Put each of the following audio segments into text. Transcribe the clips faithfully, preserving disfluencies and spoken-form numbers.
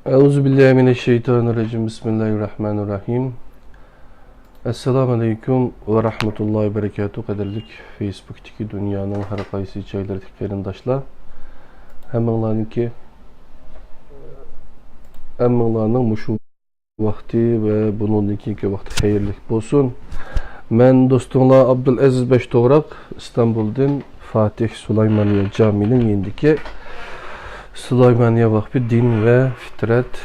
أعوذ بالله من الشيطان الرجيم. بسم الله الرحمن الرحيم. ئەسسالامۇ ئەلەيكۇم ۋە رەھمەتۇللاھى ۋە بەرىكاتۇھ. قەدىرلىك فېيسبۇكتىكى دۇنيانىڭ ھەر قايسى جايلىرىدىكى قېرىنداشلار، ھەممىڭلارنىڭكى، ھەممىڭلارنىڭ مۇشۇ ۋاقتى ۋە بۇنىڭدىن كېيىنكى ۋاقتى خەيرلىك بولسۇن. مەن دوستۇڭلار ئابدۇلئەزىز بەشتوغراق، ئىستانبۇلدىن فاتىھ سۇلايمانىيە جامىنىڭ يېنىدىكى سۇلايمانىيە ۋەقپى دىن ۋە فىترەت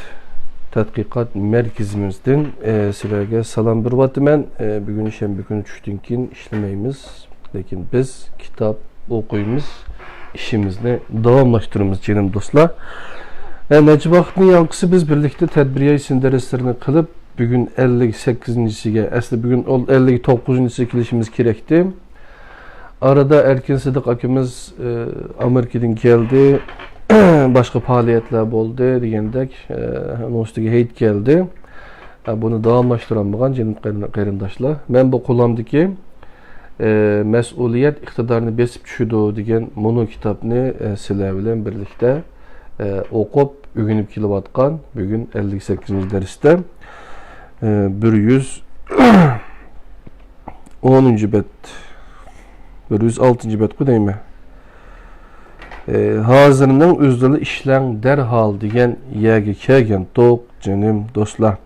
تەتقىقات مەركىزىمىزدىن، ئە، سىلەرگە سالام بېرىۋاتىمەن. ئە، بۈگۈن شەنبە كۈنى چۈشتىن كېيىن ئىشلىمەيمىز. لېكىن بىز كىتاب ئوقۇيمىز، ئىشىمىزنى داۋاملاشتۇرىمىز، جېنىم دوستلار. ئە، نەچچە ۋاقىتنىڭ يانقىسى بىز بىرلىكتە تەدبىر ياي سىن دەرسلىرىنى قىلىپ، بۈگۈن ئەللىك سەككىزىنچىسىگە، ئەسلى بۈگۈن ئەللىك توققۇزىنچىسىگە كېلىشىمىز كېرەكتى. ئارىدا ئەركىن سىدىق ئاكىمىز، ئە، ئامېرىكىدىن كەلدى، باشقا پائالىيەتلەر بولدى دېگەندەك، ئە، ئۇنىڭ ئۈستىگە ھېيت كەلدى. ئە، بۇنى داۋاملاشتۇرالمىغان جېنىم قېرىن-، قېرىنداشلار. مەن بۇ قولۇمدىكى، ئە، مەسئۇلىيەت ئىقتىدارنى بېسىپ چۈشىدۇ دېگەن مۇنۇ كىتابنى، ئە، سىلەر بىلەن بىرلىكتە، ئە، ئوقۇپ، ئۆگىنىپ كېلىۋاتقان بۈگۈن ئەللىك سەككىزىنچى دەرستە، ئە، بىر يۈز ئونىنچى بەت، بىر يۈز ئالتىنچى بەتقۇ دەيمەن. ئى، ھازىرنىڭ ئۆزىدىلا ئىشلەڭ دەرھال دېگەن يەرگە كەلگەنتۇق، جېنىم دوستلار.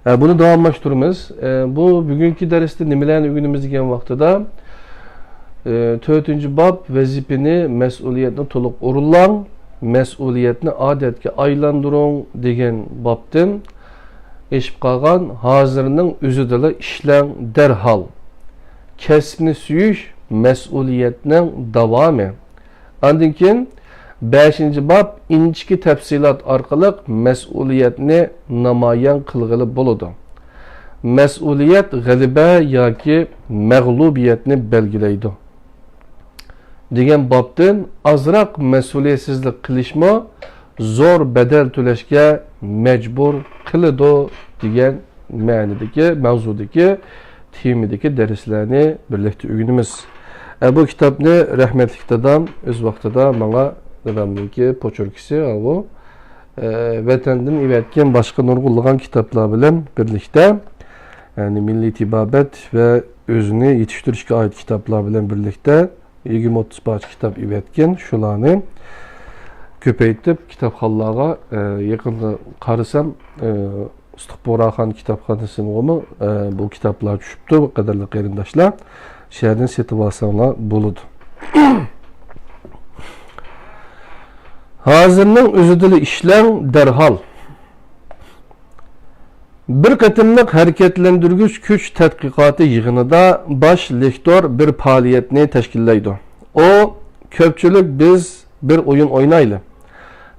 ئە، بۇنى داۋاملاشتۇرىمىز. ئە، بۇ بۈگۈنكى دەرستە نېمىلەرنى ئۆگىنىمىز دېگەن ۋاقتىدا، ئى، تۆتىنچى باب ۋەزىپىنى، مەسئۇلىيەتنى تولۇق ئورۇنلاڭ، مەسئۇلىيەتنى ئادەتكە ئايلاندۇرۇڭ دېگەن بابتىن ئېشىپ قالغان ھازىرنىڭ ئۆزىدىلا ئىشلەڭ دەرھال. كەسىپنى سۆيۈش مەسئۇلىيەتنىڭ داۋامى. ئاندىن كېيىن بەشىنچى باب ئىنچىكە تەپسىلات ئارقىلىق مەسئۇلىيەتنى نامايان قىلغىلى بولىدۇ. مەسئۇلىيەت غەلىبە ياكى مەغلۇبىيەتنى بەلگىلەيدۇ دېگەن بابتىن ئازراق مەسئۇلىيەتسىزلىك قىلىشمۇ زور بەدەل تۆلەشكە مەجبۇر قىلىدۇ دېگەن مەنىدىكى، مەۋزۇدىكى، تېمىدىكى دەرسلەرنى بىرلىكتە ئۆگىنىمىز. ئە، بۇ كىتابنى رەھمەتلىك دادام ئۆز ۋاقتىدا ماڭا، دادامنىڭكى پوچوركىسى، ئاۋۇ، ئە، ۋەتەندىن ئېۋەتكەن باشقا نۇرغۇنلىغان كىتابلار بىلەن بىرلىكتە، يەنى مىللىي تېبابەت ۋە ئۆزىنى يېتىشتۈرۈشكە ئائىت كىتابلار بىلەن بىرلىكتە يىگىرمە ئوتتۇز پارچە كىتاب ئېۋەتكەن. شۇلارنى كۆپەيتىپ، كىتابخانلارغا، ئە، يېقىندا قارىسام، ئە، ئۇستىخ بۇغراخان كىتابخانىسىغىمۇ، ئە، بۇ كىتابلار چۈشۈپتۇ، قەدىرلىك قېرىنداشلار. شۇ يەردىن سېتىۋالساڭلار بولىدۇ. ھازىرنىڭ ئۆزىدىلا ئىشلەڭ دەرھال. بىر قېتىملىق ھەرىكەتلەندۈرگۈچ كۈچ تەتقىقاتى يىغىنىدا باش لېكتور بىر پائالىيەتنى تەشكىللەيدۇ. ئۇ كۆپچىلىك بىز بىر ئويۇن ئوينايلى.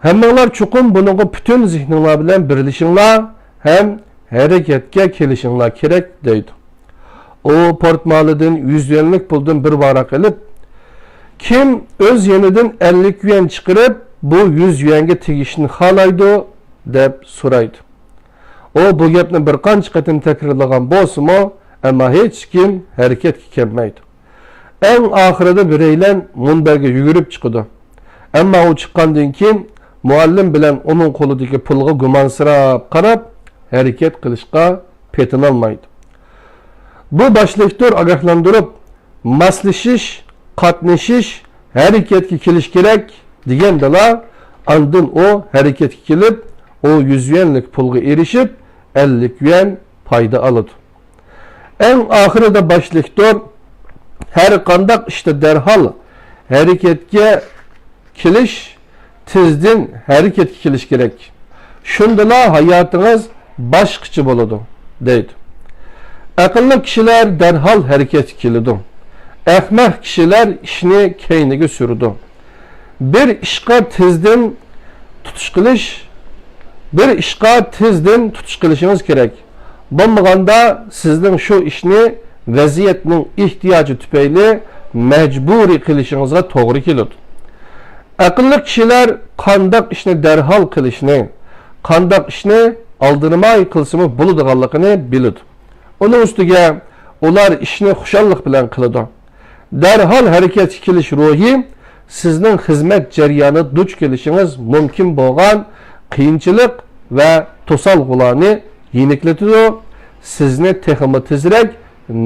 ھەممىڭلار چوقۇم بۇنىڭغا پۈتۈن زېھنىڭلار بىلەن بېرىلىشىڭلار ھەم ھەرىكەتكە كېلىشىڭلار كېرەك، دەيدۇ. ئۇ پورتمالىدىن يۈز يۈەنلىك پۇلدىن بىر ۋاراق ئېلىپ، كىم ئۆز يېنىدىن ئەللىك يۈەن چىقىرىپ، بۇ يۈز يۈەنگە تېگىشنى خالايدۇ، دەپ سورايدۇ. ئۇ بۇ گەپنى بىر قانچە قېتىم تەكرارلىغان بولسىمۇ، ئەمما ھېچكىم ھەرىكەتكە كەلمەيدۇ. ئەڭ ئاخىرىدا بىرەيلەن مۇنبەرگە يۈگۈرۈپ چىقىدۇ. ئەمما ئۇ چىققاندىن كېيىن، مۇئەللىم بىلەن ئۇنىڭ قولىدىكى پۇلغا گۇمانسىراپ قاراپ، ھەرىكەت قىلىشقا پېتىنالمايدۇ. بۇ باش لېكتور ئاگاھلاندۇرۇپ، ماسلىشىش، قاتنىشىش، ھەرىكەتكە كېلىش كېرەك دېگەندىلا، ئاندىن ئۇ ھەرىكەتكە كېلىپ، ئۇ يۈز يۈەنلىك پۇلغا ئېرىشىپ، ئەللىك يۈەن پايدا ئالىدۇ. ئەڭ ئاخىرىدا باش لېكتور ھەر قانداق ئىشتا دەرھال ھەرىكەتكە كېلىش، تېزدىن ھەرىكەتكە كېلىش كېرەك. شۇندىلا ھاياتىڭىز باشقىچە بولىدۇ، دەيدۇ. ئەقىللىق كىشىلەر دەرھال ھەرىكەتكە كېلىدۇ. ئەخمەق كىشىلەر ئىشنى كەينىگە سۈرىدۇ. بىر ئىشقا تېزدىن تۇتۇش قىلىش، بىر ئىشقا تېزدىن تۇتۇش قىلىشىڭىز كېرەك. بولمىغاندا سىزنىڭ شۇ ئىشنى ۋەزىيەتنىڭ ئېھتىياجى تۈپەيلى مەجبۇرىي قىلىشىڭىزغا توغرا كېلىدۇ. ئەقىللىق كىشىلەر قانداق ئىشنى دەرھال قىلىشنى، قانداق ئىشنى ئالدىرىماي قىلسىمۇ بولىدىغانلىقىنى بىلىدۇ. ئۇنىڭ ئۈستىگە ئۇلار ئىشنى خۇشاللىق بىلەن قىلىدۇ. دەرھال ھەرىكەتكە كېلىش روھى سىزنىڭ خىزمەت جەريانىدا دۇچ كېلىشىڭىز مۇمكىن بولغان قىيىنچىلىق ۋە توسالغۇلارنى يېنىكلىتىدۇ، سىزنى تېخىمۇ تېزرەك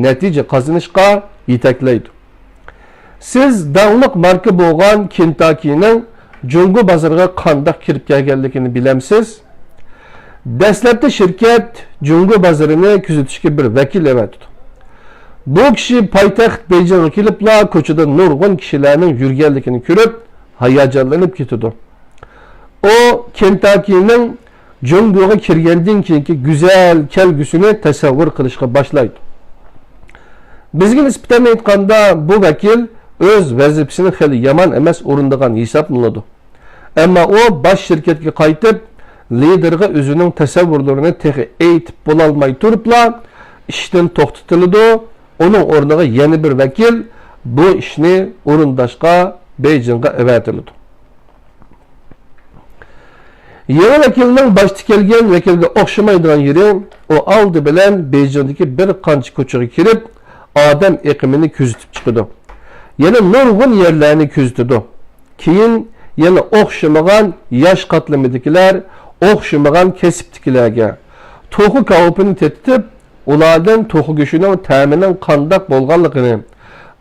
نەتىجە قازىنىشقا يېتەكلەيدۇ. سىز داڭلىق ماركا بولغان كېنتاككىنىڭ جۇڭگو بازىرىغا قانداق كىرىپ كەلگەنلىكىنى بىلەمسىز؟ دەسلەپتە شىركەت جۇڭگو بازىرىنى كۆزىتىشكە بىر ۋەكىل ئەۋەتىدۇ. بۇ كىشى پايتەخت بېيجىڭغا كېلىپلا كوچىدا نۇرغۇن كىشىلەرنىڭ يۈرگەنلىكىنى كۆرۈپ، ھاياجانلىنىپ كېتىدۇ. ئۇ كېنتاككىنىڭ جۇڭگوغا كىرگەندىن كېيىنكى گۈزەل كەلگۈسىنى تەسەۋۋۇر قىلىشقا باشلايدۇ. بىزگە نىسبەتەن ئېيتقاندا، بۇ ۋەكىل ئۆز ۋەزىپىسىنى خېلى يامان ئەمەس ئورۇندىغان ھېسابلىنىدۇ. ئەمما ئۇ باش شىركەتكە قايتىپ، لىدېرغا ئۆزىنىڭ تەسەۋۋۇرلىرىنى تېخى ئېيتىپ بولالماي تۇرۇپلا ئىشتىن توختىتىلىدۇ. ئۇنىڭ ئورنىغا يەنە بىر ۋەكىل بۇ ئىشنى ئورۇنداشقا بېيجىڭغا ئەۋەتىلىدۇ. يېڭى ۋەكىلنىڭ باشتا كەلگەن ۋەكىلگە ئوخشىمايدىغان يېرى، ئۇ ئالدى بىلەن بېيجىڭدىكى بىر قانچە كوچىغا كىرىپ، ئادەم ئېقىمىنى كۆزىتىپ چىقىدۇ. يەنە نۇرغۇن يەرلەرنى كۆزىتىدۇ. كېيىن يەنە ئوخشىمىغان ياش قاتلىمىدىكىلەر، ئوخشىمىغان كەسىپتىكىلەرگە توخۇ كاۋىپىنى تېتىتىپ، ئۇلاردىن توخۇ گۆشىنىڭ تەمىنىڭ قانداق بولغانلىقىنى،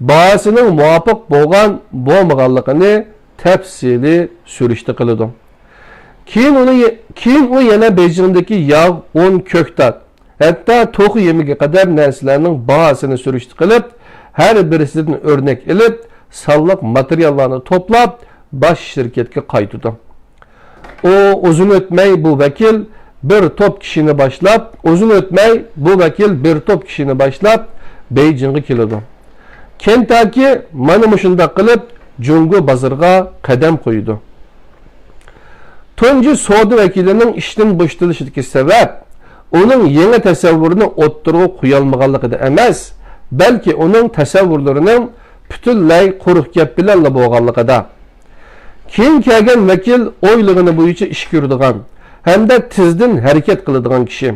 باھاسىنىڭ مۇۋاپىق بولغان بولمىغانلىقىنى تەپسىلىي سۈرۈشتە قىلىدۇ. كېيىن ئۇنى، كېيىن ئۇ يەنە بېيجىڭدىكى ياغ، ئۇن، كۆكتات، ھەتتا توخۇ يېمىگە قەدەر نەرسىلەرنىڭ باھاسىنى سۈرۈشتە قىلىپ، ھەر بىرسىدىن ئۆرنەك ئېلىپ، سانلىق ماتېرىياللارنى توپلاپ، باش شىركەتكە قايتىدۇ. ئۇ ئۇزۇن ئۆتمەي بۇ ۋەكىل بىر توپ كىشىنى باشلاپ، ئۇزۇن ئۆتمەي بۇ ۋەكىل بىر توپ كىشىنى باشلاپ، بېيجىڭغا كېلىدۇ. كېنتاككى مانا مۇشۇنداق قىلىپ جۇڭگو بازىرىغا قەدەم قويىدۇ. تۇنجى سودا ۋەكىلىنىڭ ئىشتىن بوشىتىلىشىدىكى سەۋەب ئۇنىڭ يېڭى تەسەۋۋۇرىنى ئوتتۇرىغا قويالمىغانلىقىدا ئەمەس، بەلكى ئۇنىڭ تەسەۋۋۇرلىرىنىڭ پۈتۈنلەي قۇرۇق گەپ بىلەنلا بولغانلىقىدا. كېيىن كەلگەن ۋەكىل ئويلىغىنى بويىچە ئىش كۆرىدىغان ھەمدە تېزدىن ھەرىكەت قىلىدىغان كىشى.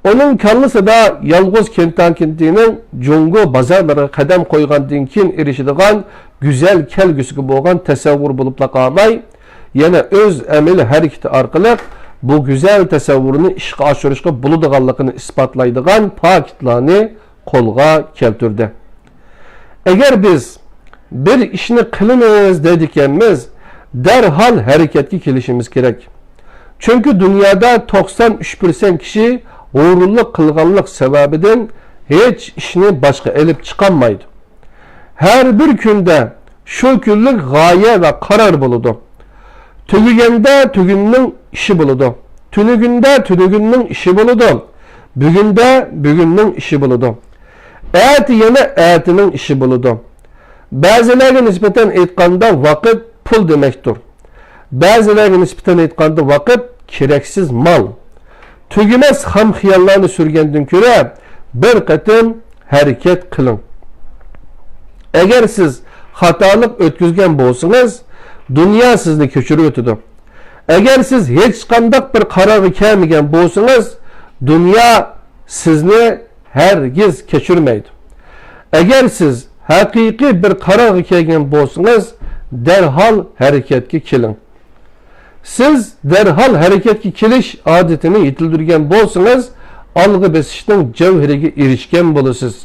ئۇنىڭ كاللىسىدا يالغۇز كېنتاككىنىڭ جۇڭگو بازارلىرىغا قەدەم قويغاندىن كېيىن ئېرىشىدىغان گۈزەل كەلگۈسىگە بولغان تەسەۋۋۇر بولۇپلا قالماي، يەنە ئۆز ئەمەلىي ھەرىكىتى ئارقىلىق بۇ گۈزەل تەسەۋۋۇرنى ئىشقا ئاشۇرۇشقا بولىدىغانلىقىنى ئىسپاتلايدىغان پاكىتلارنى قولغا كەلتۈردى. ئەگەر بىز بىر ئىشنى قىلىمىز دەيدىكەنمىز، دەرھال ھەرىكەتكە كېلىشىمىز كېرەك. چۈنكى دۇنيادا توقسان ئۈچ پىرسەنت كىشى غۇرۇرلۇق قىلغانلىق سەۋەبىدىن ھېچ ئىشنى باشقا ئېلىپ چىقالمايدۇ. ھەر بىر كۈندە شۇ كۈنلۈك غايە ۋە قارار بولىدۇ. تۈگىگەندە تۈگۈننىڭ ئىشى بولىدۇ. تۈنۈگۈندە تۈنۈگۈننىڭ ئىشى بولىدۇ. بۈگۈندە بۈگۈننىڭ ئىشى بولىدۇ. ئەتە يەنە ئەتىنىڭ ئىشى بولىدۇ. بەزىلەرگە نىسبەتەن ئېيتقاندا، ۋاقىت پۇل دېمەكتۇر. بەزىلەرگە نىسبەتەن ئېيتقاندا، ۋاقىت كېرەكسىز مال. تۈگىمەس خام خىياللارنى سۈرگەندىن كۆرە، بىر قېتىم ھەرىكەت قىلىڭ. ئەگەر سىز خاتالىق ئۆتكۈزگەن بولسىڭىز، دۇنيا سىزنى كەچۈرۈۋېتىدۇ. ئەگەر سىز ھېچقانداق بىر قارارغا كەلمىگەن بولسىڭىز، دۇنيا سىزنى ھەرگىز كەچۈرمەيدۇ. ئەگەر سىز ھەقىقىي بىر قارارغا كەلگەن بولسىڭىز، دەرھال ھەرىكەتكە كېلىڭ. سىز دەرھال ھەرىكەتكە كېلىش ئادىتىنى يېتىلدۈرگەن بولسىڭىز، ئالغا بېسىشنىڭ جەۋھىرىگە ئېرىشكەن بولىسىز.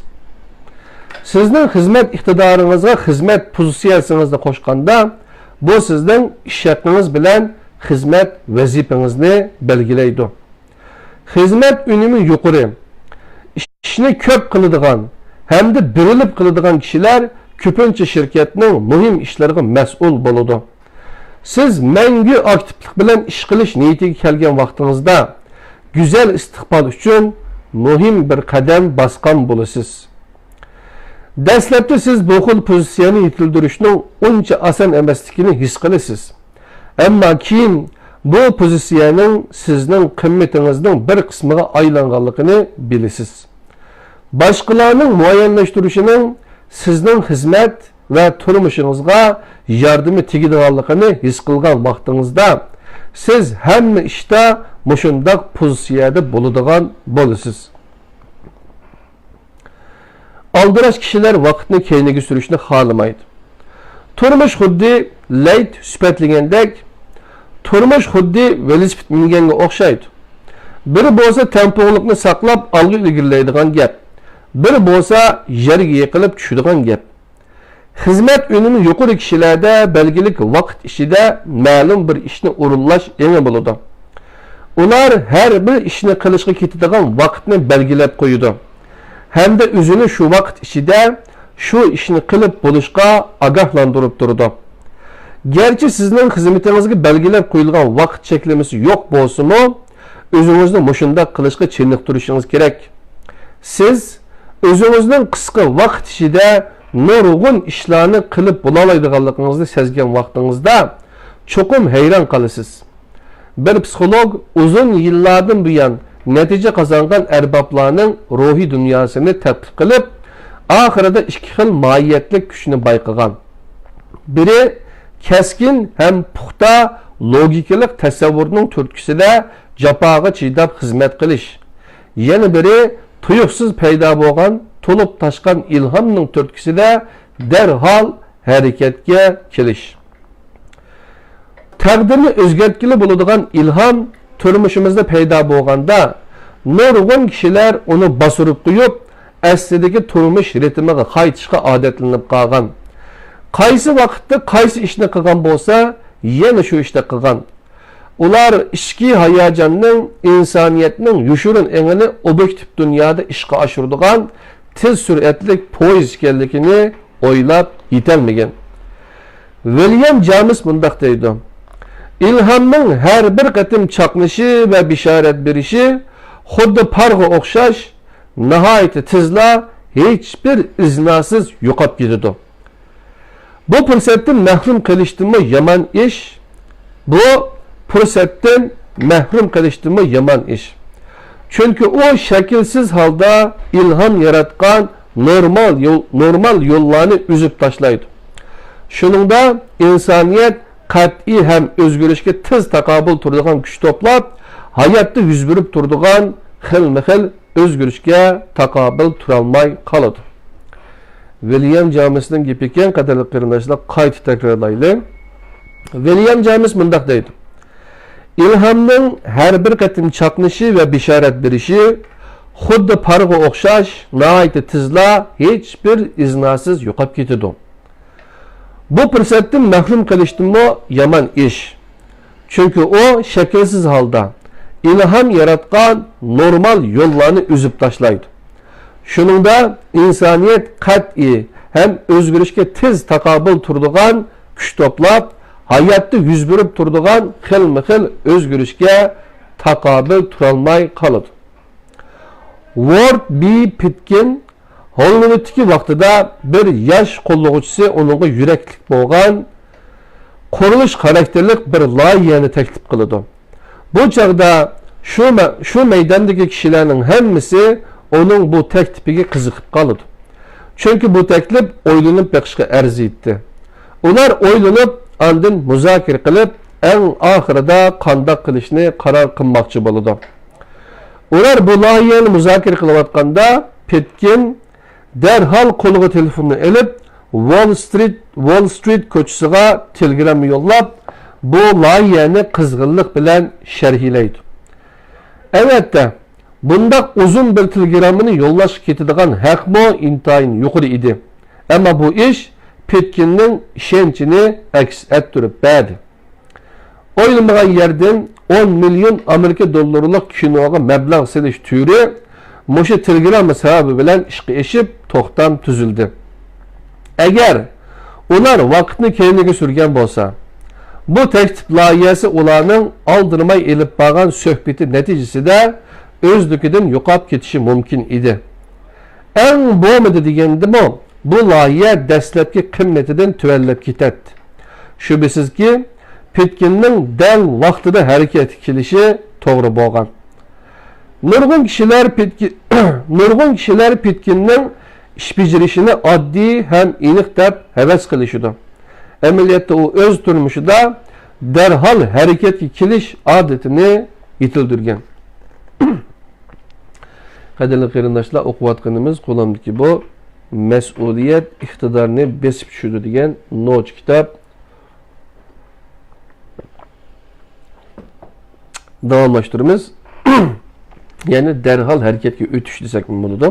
سىزنىڭ خىزمەت ئىقتىدارىڭىزغا خىزمەت پوزىتسىيەسىڭىزنى قوشقاندا، بۇ سىزنىڭ ئىش ھەققىڭىز بىلەن خىزمەت ۋەزىپىڭىزنى بەلگىلەيدۇ. خىزمەت ئۈنۈمى يۇقىرى، ئىشنى كۆپ قىلىدىغان ھەمدە بېرىلىپ قىلىدىغان كىشىلەر كۆپىنچە شىركەتنىڭ مۇھىم ئىشلىرىغا مەسئۇل بولىدۇ. سىز مەڭگۈ ئاكتىپلىق بىلەن ئىش قىلىش نىيىتىگە كەلگەن ۋاقتىڭىزدا، گۈزەل ئىستىقبال ئۈچۈن مۇھىم بىر قەدەم باسقان بولىسىز. دەسلەپتە سىز بۇ خىل پوزىتسىيەنى يېتىلدۈرۈشنىڭ ئۇنچە ئاسان ئەمەسلىكىنى ھېس قىلىسىز. ئەمما كېيىن بۇ پوزىتسىيەنىڭ سىزنىڭ قىممىتىڭىزنىڭ بىر قىسمىغا ئايلانغانلىقىنى بىلىسىز. باشقىلارنىڭ مۇئەييەنلەشتۈرۈشىنىڭ سىزنىڭ خىزمەت ۋە تۇرمۇشىڭىزغا ياردىمى تېگىدىغانلىقىنى ھېس قىلغان ۋاقتىڭىزدا، سىز ھەممە ئىشتا مۇشۇنداق پوزىتسىيەدە بولىدىغان بولىسىز. ئالدىراش كىشىلەر ۋاقىتنى كەينىگە سۈرۈشنى خالىمايدۇ. تۇرمۇش خۇددى لەيت سۈپەتلىگەندەك، تۇرمۇش خۇددى ۋېلىسىپىت مىنگەنگە ئوخشايدۇ. بىرى بولسا تەڭپۇڭلۇقنى ساقلاپ ئالغا ئىلگىرىلەيدىغان گەپ، بىرى بولسا يەرگە يىقىلىپ چۈشىدىغان گەپ. خىزمەت ئۈنۈمى يۇقىرى كىشىلەردە بەلگىلىك ۋاقىت ئىچىدە مەلۇم بىر ئىشنى ئورۇنلاش ئېڭى بولىدۇ. ئۇلار ھەر بىر ئىشنى قىلىشقا كېتىدىغان ۋاقىتنى بەلگىلەپ قويىدۇ ھەمدە ئۆزىنى شۇ ۋاقىت ئىچىدە شۇ ئىشنى قىلىپ بولۇشقا ئاگاھلاندۇرۇپ تۇرىدۇ. گەرچە سىزنىڭ خىزمىتىڭىزگە بەلگىلەپ قويۇلغان ۋاقىت چەكلىمىسى يوق بولسىمۇ، ئۆزىڭىزنى مۇشۇنداق قىلىشقا چېنىقتۇرۇشىڭىز كېرەك. سىز ئۆزىڭىزنىڭ قىسقا ۋاقىت ئىچىدە نۇرغۇن ئىشلارنى قىلىپ بولالايدىغانلىقىڭىزنى سەزگەن ۋاقتىڭىزدا چوقۇم ھەيران قالىسىز. بىر پسىخولوگ ئۇزۇن يىللاردىن بۇيان نەتىجە قازانغان ئەربابلارنىڭ روھىي دۇنياسىنى تەتقىق قىلىپ، ئاخىرىدا ئىككى خىل ماھىيەتلىك كۈچنى بايقىغان. بىرى كەسكىن ھەم پۇختا لوگىكىلىق تەسەۋۋۇرنىڭ تۈرتكىسىدە جاپاغا چىداپ خىزمەت قىلىش. يەنە بىرى تۇيۇقسىز پەيدا بولغان، تولۇپ تاشقان ئىلھامنىڭ تۈرتكىسىدە دەرھال ھەرىكەتكە كېلىش. تەقدىرنى ئۆزگەرتكىلى بولىدىغان ئىلھام تۇرمۇشىمىزدا پەيدا بولغاندا، نۇرغۇن كىشىلەر ئۇنى باستۇرۇپ قويۇپ، ئەسلىدىكى تۇرمۇش رىتىمىغا قايتىشقا ئادەتلىنىپ قالغان. قايسى ۋاقىتتا قايسى ئىشنى قىلغان بولسا، يەنە شۇ ئىشنى قىلغان. ئۇلار ئىچكى ھاياجاننىڭ ئىنسانىيەتنىڭ يوشۇرۇن ئېڭىنى ئوبيېكتىپ دۇنيادا ئىشقا ئاشۇرىدىغان تېز سۈرئەتلىك پويىز ئىكەنلىكىنى ئويلاپ يېتەلمىگەن. ۋىليام جامىس مۇنداق دەيدۇ: «ئىلھامنىڭ ھەر بىر قېتىم چاقنىشى ۋە بېشارەت بېرىشى خۇددى پارغا ئوخشاش، ناھايىتى تېزلا، ھېچبىر ئىزناسىز يوقاپ كېتىدۇ.» بۇ پۇرسەتتىن مەھرۇم قېلىشتىنمۇ يامان ئىش، بۇ پۇرسەتتىن مەھرۇم قېلىشتىنمۇ يامان ئىش. چۈنكى ئۇ شەكىلسىز ھالدا ئىلھام ياراتقان نورمال يول، نورمال يوللارنى ئۈزۈپ تاشلايدۇ. شۇنىڭدا ئىنسانىيەت قەتئىي ھەم ئۆزگىرىشكە تېز تاقابىل تۇرىدىغان كۈچ توپلاپ، ھاياتتا يۈز بېرىپ تۇرىدىغان خىلمۇ خىل ئۆزگىرىشكە تاقابىل تۇرالماي قالىدۇ. ۋىليام جامىسنىڭ گېپى ئىكەن، قەدىرلىك قېرىنداشلار، قايتا تەكرارلايلى. ۋىليام جامىس مۇنداق دەيدۇ: «ئىلھامنىڭ ھەر بىر قېتىم چاقنىشى ۋە بېشارەت بېرىشى خۇددى پارغا ئوخشاش، ناھايىتى تېزلا، ھېچبىر ئىزناسىز يوقاپ كېتىدۇ.» بۇ پۇرسەتتىن مەھرۇم قېلىشتىنمۇ يامان ئىش. چۈنكى ئۇ شەكىلسىز ھالدا ئىلھام ياراتقان نورمال يوللارنى ئۈزۈپ تاشلايدۇ. شۇنىڭدا ئىنسانىيەت قەتئىي ھەم ئۆزگىرىشكە تېز تاقابىل تۇرىدىغان كۈچ توپلاپ، ھاياتتا يۈز بېرىپ تۇرىدىغان خىلمۇ خىل ئۆزگىرىشكە تاقابىل تۇرالماي قالىدۇ. ۋورد بى پىتكىن ھوللىۋۇدتىكى ۋاقتىدا بىر ياش قوللىغۇچىسى ئۇنىڭغا يۈرەكلىك بولغان قۇرۇلۇش خاراكتېرلىك بىر لايىھەنى تەكلىپ قىلىدۇ. بۇ چاغدا شۇ مە-، شۇ مەيداندىكى كىشىلەرنىڭ ھەممىسى ئۇنىڭ بۇ تەكلىپىگە قىزىقىپ قالىدۇ. چۈنكى بۇ تەكلىپ ئويلىنىپ بېقىشقا ئەرزىيتتى. ئۇلار ئويلىنىپ، ئاندىن مۇزاكىرە قىلىپ، ئەڭ ئاخىرىدا قانداق قىلىشنى قارار قىلماقچى بولىدۇ. ئۇلار بۇ لايىھەنى مۇزاكىرە قىلىۋاتقاندا، پېتكىن دەرھال قولىغا تېلېفوننى ئېلىپ، ۋول سترىت، ۋول سترىت كوچىسىغا تېلېگرامما يوللاپ، بۇ لايىھەنى قىزغىنلىق بىلەن شەرھلەيدۇ. ئەلۋەتتە، بۇنداق ئۇزۇن بىر تېلېگراممىنى يوللاشقا كېتىدىغان ھەقمۇ ئىنتايىن يۇقىرى ئىدى. ئەمما بۇ ئىش پېتكىننىڭ ئىشەنچىنى ئەكس ئەتتۈرۈپ بەردى. ئويلىمىغان يەردىن ئون مىليون ئامېرىكا دوللىرىلىق كىنوغا مەبلەغ سېلىش تۈرى مۇشۇ تېلېگرامما سەۋەبى بىلەن ئىشقا ئېشىپ، توختام تۈزۈلدى. ئەگەر ئۇلار ۋاقىتنى كەينىگە سۈرگەن بولسا، بۇ تەكلىپ لايىھەسى ئۇلارنىڭ ئالدىرىماي ئېلىپ بارغان سۆھبىتى نەتىجىسىدە ئۆزلۈكىدىن يوقاپ كېتىشى مۇمكىن ئىدى. ئەڭ بولمىدى دېگەندىمۇ، بۇ لايىھە دەسلەپكى قىممىتىدىن تۆۋەنلەپ كېتەتتى. شۈبھىسىزكى، پېتكىننىڭ دەل ۋاقتىدا ھەرىكەتكە كېلىشى توغرا بولغان. نۇرغۇن كىشىلەر پېتكى-، نۇرغۇن كىشىلەر پېتكىننىڭ ئىش بېجىرىشىنى ئاددىي ھەم ئېنىق دەپ ھەۋەس قىلىشىدۇ. ئەمەلىيەتتە ئۇ ئۆز تۇرمۇشىدا دەرھال ھەرىكەتكە كېلىش ئادىتىنى يېتىلدۈرگەن. قەدىرلىك قېرىنداشلار، ئوقۇۋاتقىنىمىز قولۇمدىكى بۇ مەسئۇلىيەت ئىقتىدارنى بېسىپ چۈشۈرىدۇ دېگەن نوچى كىتاب. داۋاملاشتۇرىمىز. يەنى دەرھال ھەرىكەتكە ئۆتۈش دېسەكمۇ بولىدۇ.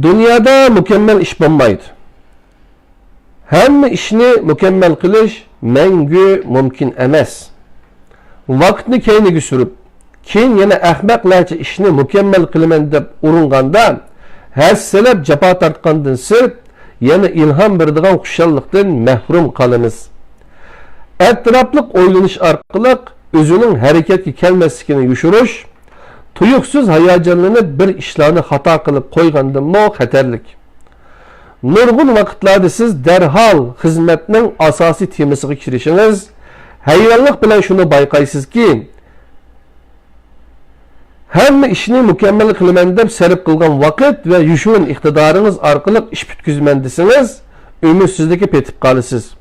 دۇنيادا مۇكەممەل ئىش بولمايدۇ. ھەممە ئىشنى مۇكەممەل قىلىش مەڭگۈ مۇمكىن ئەمەس. ۋاقىتنى كەينىگە سۈرۈپ، كېيىن يەنە ئەخمەقلەرچە ئىشنى مۇكەممەل قىلىمەن دەپ ئۇرۇنغاندا، ھەسسىلەپ جاپا تارتقاندىن سىرت، يەنە ئىلھام بېرىدىغان خۇشاللىقتىن مەھرۇم قالىمىز. ئەتراپلىق ئويلىنىش ئارقىلىق ئۆزىنىڭ ھەرىكەتكە كەلمەسلىكىنى يوشۇرۇش، تۇيۇقسىز ھاياجانلىنىپ بىر ئىشلارنى خاتا قىلىپ قويغاندىنمۇ خەتەرلىك. نۇرغۇن ۋاقىتلاردا سىز دەرھال خىزمەتنىڭ ئاساسىي تېمىسىغا كىرىشىڭىز، ھەيرانلىق بىلەن شۇنى بايقايسىزكى، ھەممە ئىشنى مۇكەممەل قىلىمەن دەپ سەرپ قىلغان ۋاقىت ۋە يوشۇرۇن ئىقتىدارىڭىز ئارقىلىق ئىش پۈتكۈزىمەن دېسىڭىز، ئۈمىدسىزلىككە پېتىپ قالىسىز.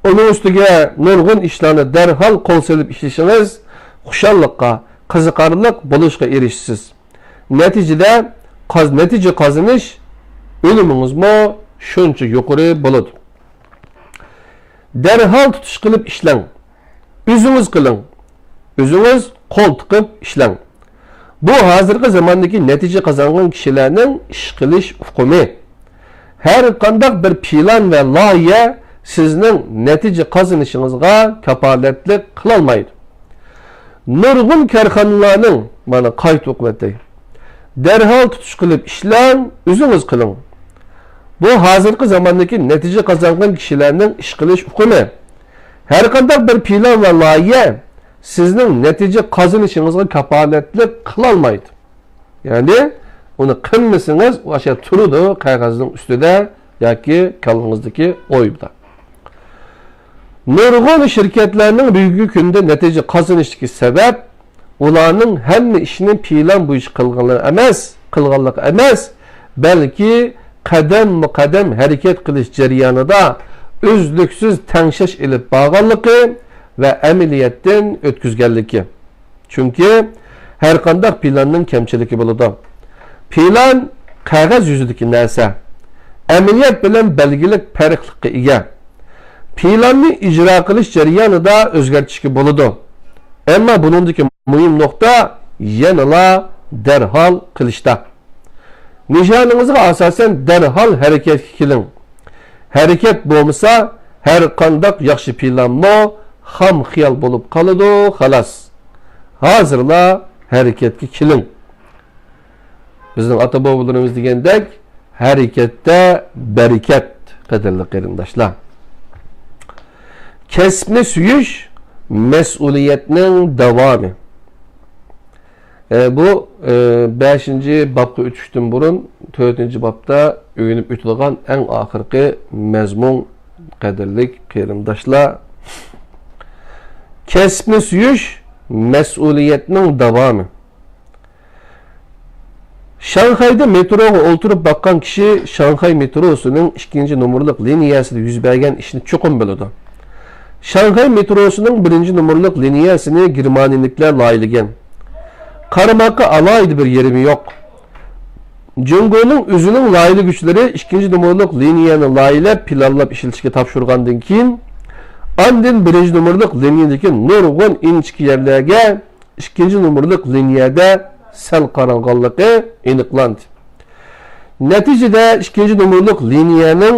ئۇنىڭ ئۈستىگە نۇرغۇن ئىشلارنى دەرھال قول سېلىپ ئىشلىشىڭىز خۇشاللىققا، قىزىقارلىق بولۇشقا ئېرىشىسىز. نەتىجىدە قاز-، نەتىجە قازىنىش ئۈنۈمىڭىزمۇ شۇنچە يۇقىرى بولىدۇ. دەرھال تۇتۇش قىلىپ ئىشلەڭ. ئۆزىڭىز قىلىڭ. ئۆزىڭىز قول تىقىپ ئىشلەڭ. بۇ ھازىرقى زاماندىكى نەتىجە قازانغان كىشىلەرنىڭ ئىش قىلىش ئۇقۇمى. ھەر قانداق بىر پىلان ۋە لايىھە سىزنىڭ نەتىجە قازىنىشىڭىزغا كاپالەتلىك قىلالمايدۇ. نۇرغۇن كارخانىلارنىڭ، مانا، قايتا ئوقۇۋەتەي. دەرھال تۇتۇش قىلىپ ئىشلەڭ، ئۆزىڭىز قىلىڭ. بۇ ھازىرقى زاماندىكى نەتىجە قازانغان كىشىلەرنىڭ ئىش قىلىش ئۇقۇمى. ھەر قانداق بىر پىلان ۋە لايىھە سىزنىڭ نەتىجە قازىنىشىڭىزغا كاپالەتلىك قىلالمايدۇ. يەنى ئۇنى قىلمىسىڭىز، ئۇ ئاشۇ تۇرىدۇ قەغەزنىڭ ئۈستىدە ياكى كاللىڭىزدىكى ئويدا. نۇرغۇن شىركەتلەرنىڭ بۈگۈنكى كۈندە نەتىجە قازىنىشتىكى سەۋەب، ئۇلارنىڭ ھەممە ئىشنى پىلان بويىچە قىلغانلىقى ئەمەس، قىلغانلىقى ئەمەس، بەلكى قەدەممۇ قەدەم ھەرىكەت قىلىش جەريانىدا ئۈزلۈكسىز تەڭشەش ئېلىپ بارغانلىقى ۋە ئەمەلىيەتتىن ئۆتكۈزگەنلىكى. چۈنكى ھەرقانداق پىلاننىڭ كەمچىلىكى بولىدۇ. پىلان قەغەز يۈزىدىكى نەرسە، ئەمەلىيەت بىلەن بەلگىلىك پەرقلىققا ئىگە. پىلاننى ئىجرا قىلىش جەريانىدا ئۆزگەرتىشكە بولىدۇ. ئەمما بۇنىڭدىكى مۇھىم نۇقتا يەنىلا دەرھال قىلىشتا. نىشانىڭىزغا ئاساسەن دەرھال ھەرىكەتكە كېلىڭ. ھەرىكەت بولمىسا، ھەر قانداق ياخشى پىلانمۇ خام خىيال بولۇپ قالىدۇ، خالاس. ھازىرلا ھەرىكەتكە كېلىڭ. بىزنىڭ ئاتا-بوۋىلىرىمىز دېگەندەك، ھەرىكەتتە بەرىكەت، قەدىرلىك قېرىنداشلار. كەسىپنى سۆيۈش مەسئۇلىيەتنىڭ داۋامى. ئە، بۇ، ئە، بەشىنچى بابقا ئۆتۈشتىن بۇرۇن تۆتىنچى بابتا ئۆگىنىپ ئۆتىدىغان ئەڭ ئاخىرقى مەزمۇن، قەدىرلىك قېرىنداشلار. كەسىپنى سۆيۈش مەسئۇلىيەتنىڭ داۋامى. شاڭخەيدە مېتروغا ئولتۇرۇپ باققان كىشى شاڭخەي مېتروسىنىڭ ئىككىنچى نومۇرلۇق لىنىيەسىدە يۈز بەرگەن ئىشنى چوقۇم بىلىدۇ. شاڭخەي مېتروسىنىڭ بىرىنچى نومۇرلۇق لىنىيەسىنى گېرمانىيىلىكلەر لايىھەلىگەن. قارىماققا ئالاھىدە بىر يېرىمى يوق. جۇڭگونىڭ ئۆزىنىڭ لايىھەلىگۈچىلىرى ئىككىنچى نومۇرلۇق لىنىيەنى لايىھەلەپ، پىلانلاپ ئىشلىتىشكە تاپشۇرغاندىن كېيىن، ئاندىن بىرىنچى نومۇرلۇق لىنىيەدىكى نۇرغۇن ئىنچىكە يەرلەرگە ئىككىنچى نومۇرلۇق لىنىيەدە سەل قارالغانلىقى ئېنىقلاندى. نەتىجىدە ئىككىنچى نومۇرلۇق لىنىيەنىڭ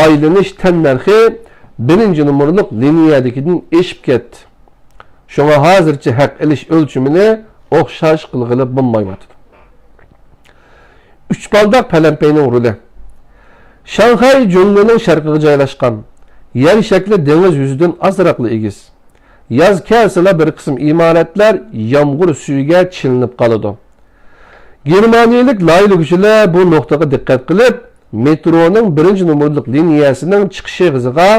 ئايلىنىش تەننەرخى بىرىنچى نومۇرلۇق لىنىيەدىكىدىن ئېشىپ كەتتى. شۇڭا ھازىرچە ھەق ئېلىش ئۆلچىمىنى ئوخشاش قىلغىلى بولمايۋاتىدۇ. ئۈچ بالداق پەلەمپەينىڭ رولى. شاڭخەي جۇڭگونىڭ شەرقىگە جايلاشقان. يەر شەكلى دېڭىز يۈزىدىن ئازراقلا ئېگىز. ياز كەلسىلا بىر قىسىم ئىمارەتلەر يامغۇر سۈيىگە چىلىنىپ قالىدۇ. گېرمانىيىلىك لايىھەلىگۈچىلەر بۇ نۇقتىغا دىققەت قىلىپ، مېترونىڭ بىرىنچى نومۇرلۇق لىنىيەسىنىڭ چىقىش ئېغىزىغا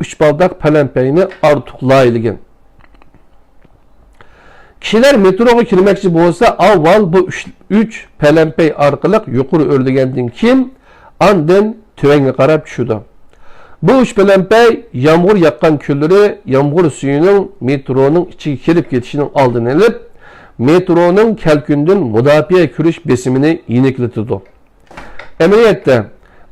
ئۈچ بالداق پەلەمپەينى ئارتۇق لايىھەلىگەن. كىشىلەر مېتروغا كىرمەكچى بولسا، ئاۋۋال بۇ ئۈچ، ئۈچ پەلەمپەي ئارقىلىق يۇقىرى ئۆرلىگەندىن كېيىن، ئاندىن تۆۋەنگە قاراپ چۈشىدۇ. بۇ ئۈچ پەلەمپەي يامغۇر ياغقان كۈنلىرى يامغۇر سۈيىنىڭ مېترونىڭ ئىچىگە كىرىپ كېتىشىنىڭ ئالدىنى ئېلىپ، مېترونىڭ كەلكۈندىن مۇداپىئە كۆرۈش بېسىمىنى يېنىكلىتىدۇ. ئەمەلىيەتتە،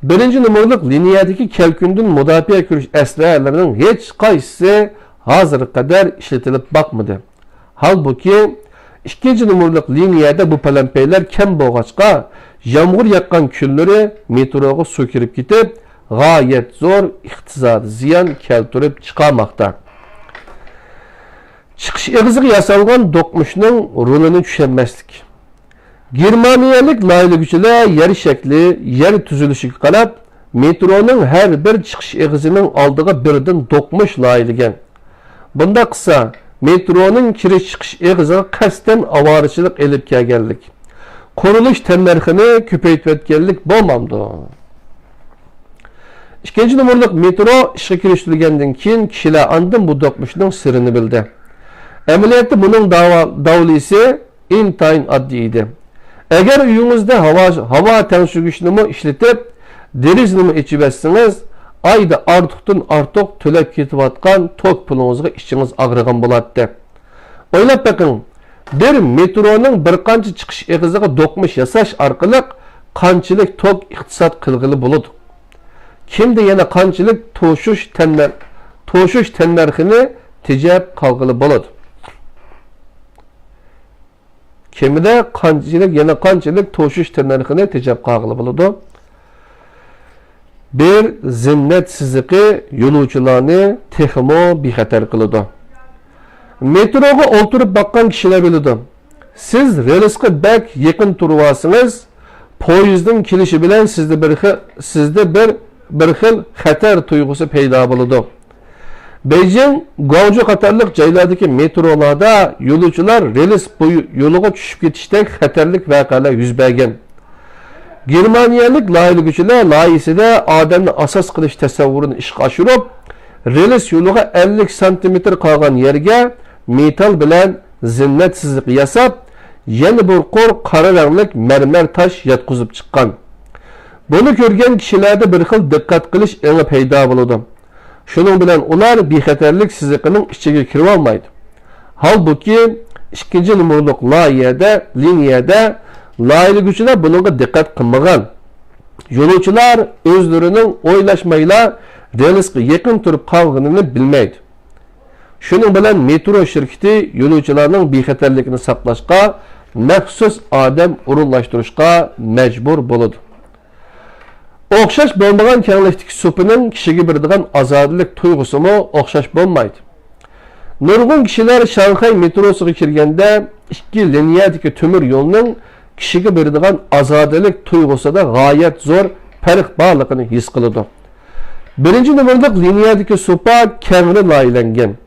بىرىنچى نومۇرلۇق لىنىيەدىكى كەلكۈندىن مۇداپىئە كۆرۈش ئەسلىھەلىرىنىڭ ھېچقايسىسى ھازىرغا قەدەر ئىشلىتىلىپ باقمىدى. ھالبۇكى، ئىككىنچى نومۇرلۇق لىنىيەدە بۇ پەلەمپەيلەر كەم بولغاچقا، يامغۇر ياغقان كۈنلىرى مېتروغا سۇ كىرىپ كېتىپ، غايەت زور ئىقتىسادىي زىيان كەلتۈرۈپ چىقارماقتا. چىقىش ئېغىزىغا ياسالغان دوقمۇشنىڭ رولىنى چۈشەنمەسلىك. گېرمانىيەلىك لايىھىلىگۈچىلەر يەر شەكلى، يەر تۈزۈلۈشىگە قاراپ، مېترونىڭ ھەر بىر چىقىش ئېغىزىنىڭ ئالدىغا بىردىن دوقمۇش لايىھىلىگەن. بۇنداق قىلسا، مېترونىڭ كىرىش-چىقىش ئېغىزىغا قەستەن ئاۋارىچىلىك ئېلىپ كەلگەنلىك، قۇرۇلۇش تەننەرخىنى كۆپەيتىۋەتكەنلىك بولمامدۇ؟ ئىككىنچى نومۇرلۇق مېترو ئىشقا كىرىشتۈرۈلگەندىن كېيىن، كىشىلەر ئاندىن بۇ دوقمۇشنىڭ سىرىنى بىلدى. ئەمەلىيەتتە بۇنىڭ داۋا-، داۋلىسى ئىنتايىن ئاددىي ئىدى. ئەگەر ئۆيىڭىزدە ھاۋا، ھاۋا تەڭشىگۈچنىمۇ ئىشلىتىپ، دېرىزىنىمۇ ئېچىۋەتسىڭىز، ئايدا ئارتۇقتىن ئارتۇق تۆلەپ كېتىۋاتقان توك پۇلىڭىزغا ئىچىڭىز ئاغرىغان بولاتتى. ئويلاپ بېقىڭ، بىر مېترونىڭ بىر قانچە چىقىش ئېغىزىغا دوقمۇش ياساش ئارقىلىق قانچىلىك توك ئىقتىساد قىلغىلى بولىدۇ؟ كىمدە يەنە قانچىلىك توشۇش تەننەر-، توشۇش تەننەرخىنى تېجەپ قالغىلى بولىدۇ؟ كېمىدە قانچىلىك، يەنە قانچىلىك توشۇش تەننەرخىنى تېجەپ قالغىلى بولىدۇ؟ بىر زىننەت سىزىقى يولۇچىلارنى تېخىمۇ بىخەتەر قىلىدۇ. مېتروغا ئولتۇرۇپ باققان كىشىلەر بىلىدۇ. سىز رېلىسقا بەك يېقىن تۇرۇۋالسىڭىز، پويىزنىڭ كېلىشى بىلەن سىزدە بىر خىل، سىزدە بىر، بىر خىل خەتەر تۇيغۇسى پەيدا بولىدۇ. بېيجىڭ، گۇاڭجۇ قاتارلىق جايلاردىكى مېترولاردا يولۇچىلار رېلىس بويى يولىغا چۈشۈپ كېتىشتەك خەتەرلىك ۋەقەلەر يۈز بەرگەن. گېرمانىيەلىك لايىھىلىگۈچىلەر لايىھىسىدە ئادەمنى ئاساس قىلىش تەسەۋۋۇرىنى ئىشقا ئاشۇرۇپ، رېلىس يولىغا ئەللىك سانتىمېتىر قالغان يەرگە مېتال بىلەن زىننەت سىزىقى ياساپ، يەنە بىر قۇر قارا رەڭلىك مەرمەر تاش ياتقۇزۇپ چىققان. بۇنى كۆرگەن كىشىلەردە بىر خىل دىققەت قىلىش ئېڭى پەيدا بولىدۇ. شۇنىڭ بىلەن ئۇلار بىخەتەرلىك سىزىقىنىڭ ئىچىگە كىرىۋالمايدۇ. ھالبۇكى، ئىككىنچى نومۇرلۇق لايىھەدە، لىنىيەدە لايىھىلىگۈچىلەر بۇنىڭغا دىققەت قىلمىغان. يولۇچىلار ئۆزلىرىنىڭ ئويلاشمايلا رېلىسقا يېقىن تۇرۇپ قالغىنىنى بىلمەيدۇ. شۇنىڭ بىلەن مېترو شىركىتى يولۇچىلارنىڭ بىخەتەرلىكىنى ساقلاشقا مەخسۇس ئادەم ئورۇنلاشتۇرۇشقا مەجبۇر بولىدۇ. ئوخشاش بولمىغان كەڭلىكتىكى سۇپىنىڭ كىشىگە بېرىدىغان ئازادىلىك تۇيغۇسىمۇ ئوخشاش بولمايدۇ. نۇرغۇن كىشىلەر شاڭخەي مېتروسىغا كىرگەندە، ئىككى لىنىيەدىكى تۆمۈر يولنىڭ كىشىگە بېرىدىغان ئازادىلىك تۇيغۇسىدا غايەت زور پەرق بارلىقىنى ھېس قىلىدۇ. بىرىنچى نومۇرلۇق لىنىيەدىكى سۇپا كەڭرى لايىھەلەنگەن،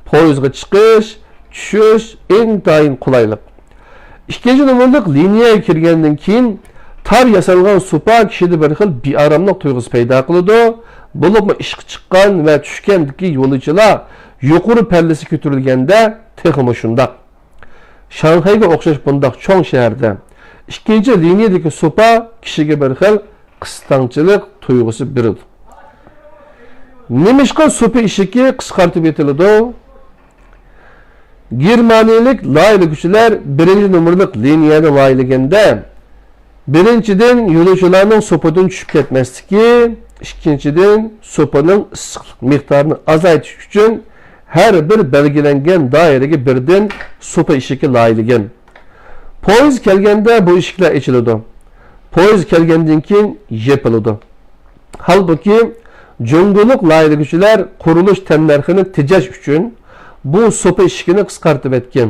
پويىزغا چىقىش، چۈشۈش ئىنتايىن قولايلىق. ئىككىنچى نومۇرلۇق لىنىيەگە كىرگەندىن كېيىن تار ياسالغان سۇپا كىشىدە بىر خىل بىئاراملىق تۇيغۇسى پەيدا قىلىدۇ. بولۇپمۇ ئىشقا چىققان ۋە چۈشكەندىكى يولۇچىلار يۇقىرى پەللىسى كۆتۈرۈلگەندە تېخىمۇ شۇنداق. شاڭخەيگە ئوخشاش بۇنداق چوڭ شەھەردە ئىككىنچى لىنىيەدىكى سۇپا كىشىگە بىر خىل قىستاڭچىلىق تۇيغۇسى بېرىدۇ. نېمىشقا سۇپا ئىشىكى قىسقارتىپ ئېتىلىدۇ؟ گېرمانىيەلىك لايىھىلىگۈچىلەر بىرىنچى نومۇرلۇق لىنىيەنى لايىھىلىگەندە، بىرىنچىدىن، يولۇچىلارنىڭ سۇپىدىن چۈشۈپ كەتمەسلىكى، ئىككىنچىدىن، سۇپىنىڭ ئىسسىقلىق مىقدارىنى ئازايتىش ئۈچۈن ھەر بىر بەلگىلەنگەن دائىرىگە بىردىن سۇپا ئىشىكى لايىھىلىگەن. پويىز كەلگەندە بۇ ئىشىكلەر ئېچىلىدۇ. پويىز كەلگەندىن كېيىن يېپىلىدۇ. ھالبۇكى، جۇڭگولۇق لايىھىلىگۈچىلەر قۇرۇلۇش تەننەرخىنى تېجەش ئۈچۈن بۇ سۇپا ئىشىكىنى قىسقارتىۋەتكەن.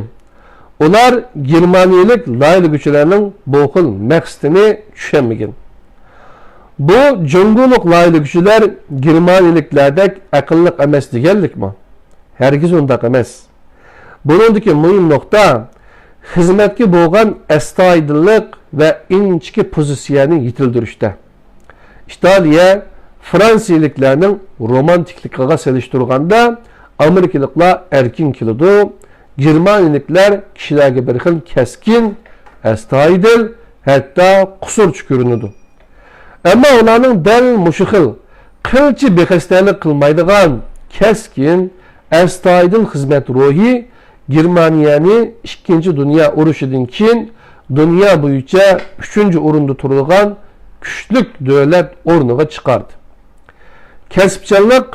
ئۇلار گېرمانىيەلىك لايىھىلىگۈچىلەرنىڭ بۇ خىل مەقسىتىنى چۈشەنمىگەن. بۇ جۇڭگولۇق لايىھىلىگۈچىلەر گېرمانىيەلىكلەردەك ئەقىللىق ئەمەس دېگەنلىكمۇ؟ ھەرگىز ئۇنداق ئەمەس. بۇنىڭدىكى مۇھىم نۇقتا، خىزمەتكە بولغان ئەستايىدىللىق ۋە ئىنچىكە پوزىتسىيەنى يېتىلدۈرۈشتە. ئىتالىيە فرانسىيىلىكلەرنىڭ رومانتىكلىقىغا سېلىشتۇرغاندا، ئامېرىكىلىقلار ئەركىن كېلىدۇ، گېرمانىيىلىكلەر كىشىلەرگە بىر خىل كەسكىن، ئەستايىدىل، ھەتتا قۇسۇرچە كۆرۈنىدۇ. ئەمما ئۇلارنىڭ دەل مۇشۇ خىل قىلچە بىخەستەلىك قىلمايدىغان، كەسكىن، ئەستايىدىل خىزمەت روھى گېرمانىيەنى ئىككىنچى دۇنيا ئۇرۇشىدىن كېيىن دۇنيا بويىچە ئۈچىنچى ئورۇندا تۇرىدىغان كۈچلۈك دۆلەت ئورنىغا چىقاردى. كەسىپچانلىق،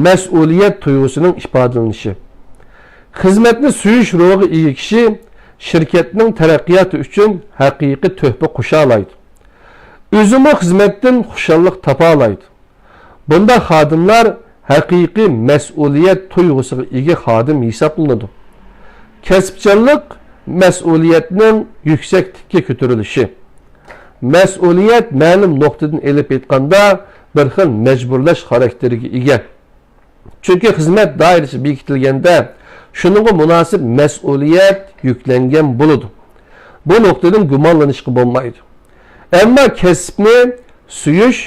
مەسئۇلىيەت تۇيغۇسىنىڭ ئىپادىلىنىشى. خىزمەتنى سۆيۈش روھىغا ئىگە كىشى شىركەتنىڭ تەرەققىياتى ئۈچۈن ھەقىقىي تۆھپە قوشالايدۇ. ئۆزىمۇ خىزمەتتىن خۇشاللىق تاپالايدۇ. بۇنداق خادىملار ھەقىقىي مەسئۇلىيەت تۇيغۇسىغا ئىگە خادىم ھېسابلىنىدۇ. كەسىپچانلىق مەسئۇلىيەتنىڭ يۈكسەكلىككە كۆتۈرۈلۈشى. مەسئۇلىيەت مەلۇم نۇقتىدىن ئېلىپ ئېيتقاندا بىر خىل مەجبۇرلاش خاراكتېرىگە ئىگە. چۈنكى خىزمەت دائىرىسى بېكىتىلگەندە، شۇنىڭغا مۇناسىپ مەسئۇلىيەت يۈكلەنگەن بولىدۇ. بۇ نۇقتىدىن گۇمانلىنىشقا بولمايدۇ. ئەمما كەسىپنى سۆيۈش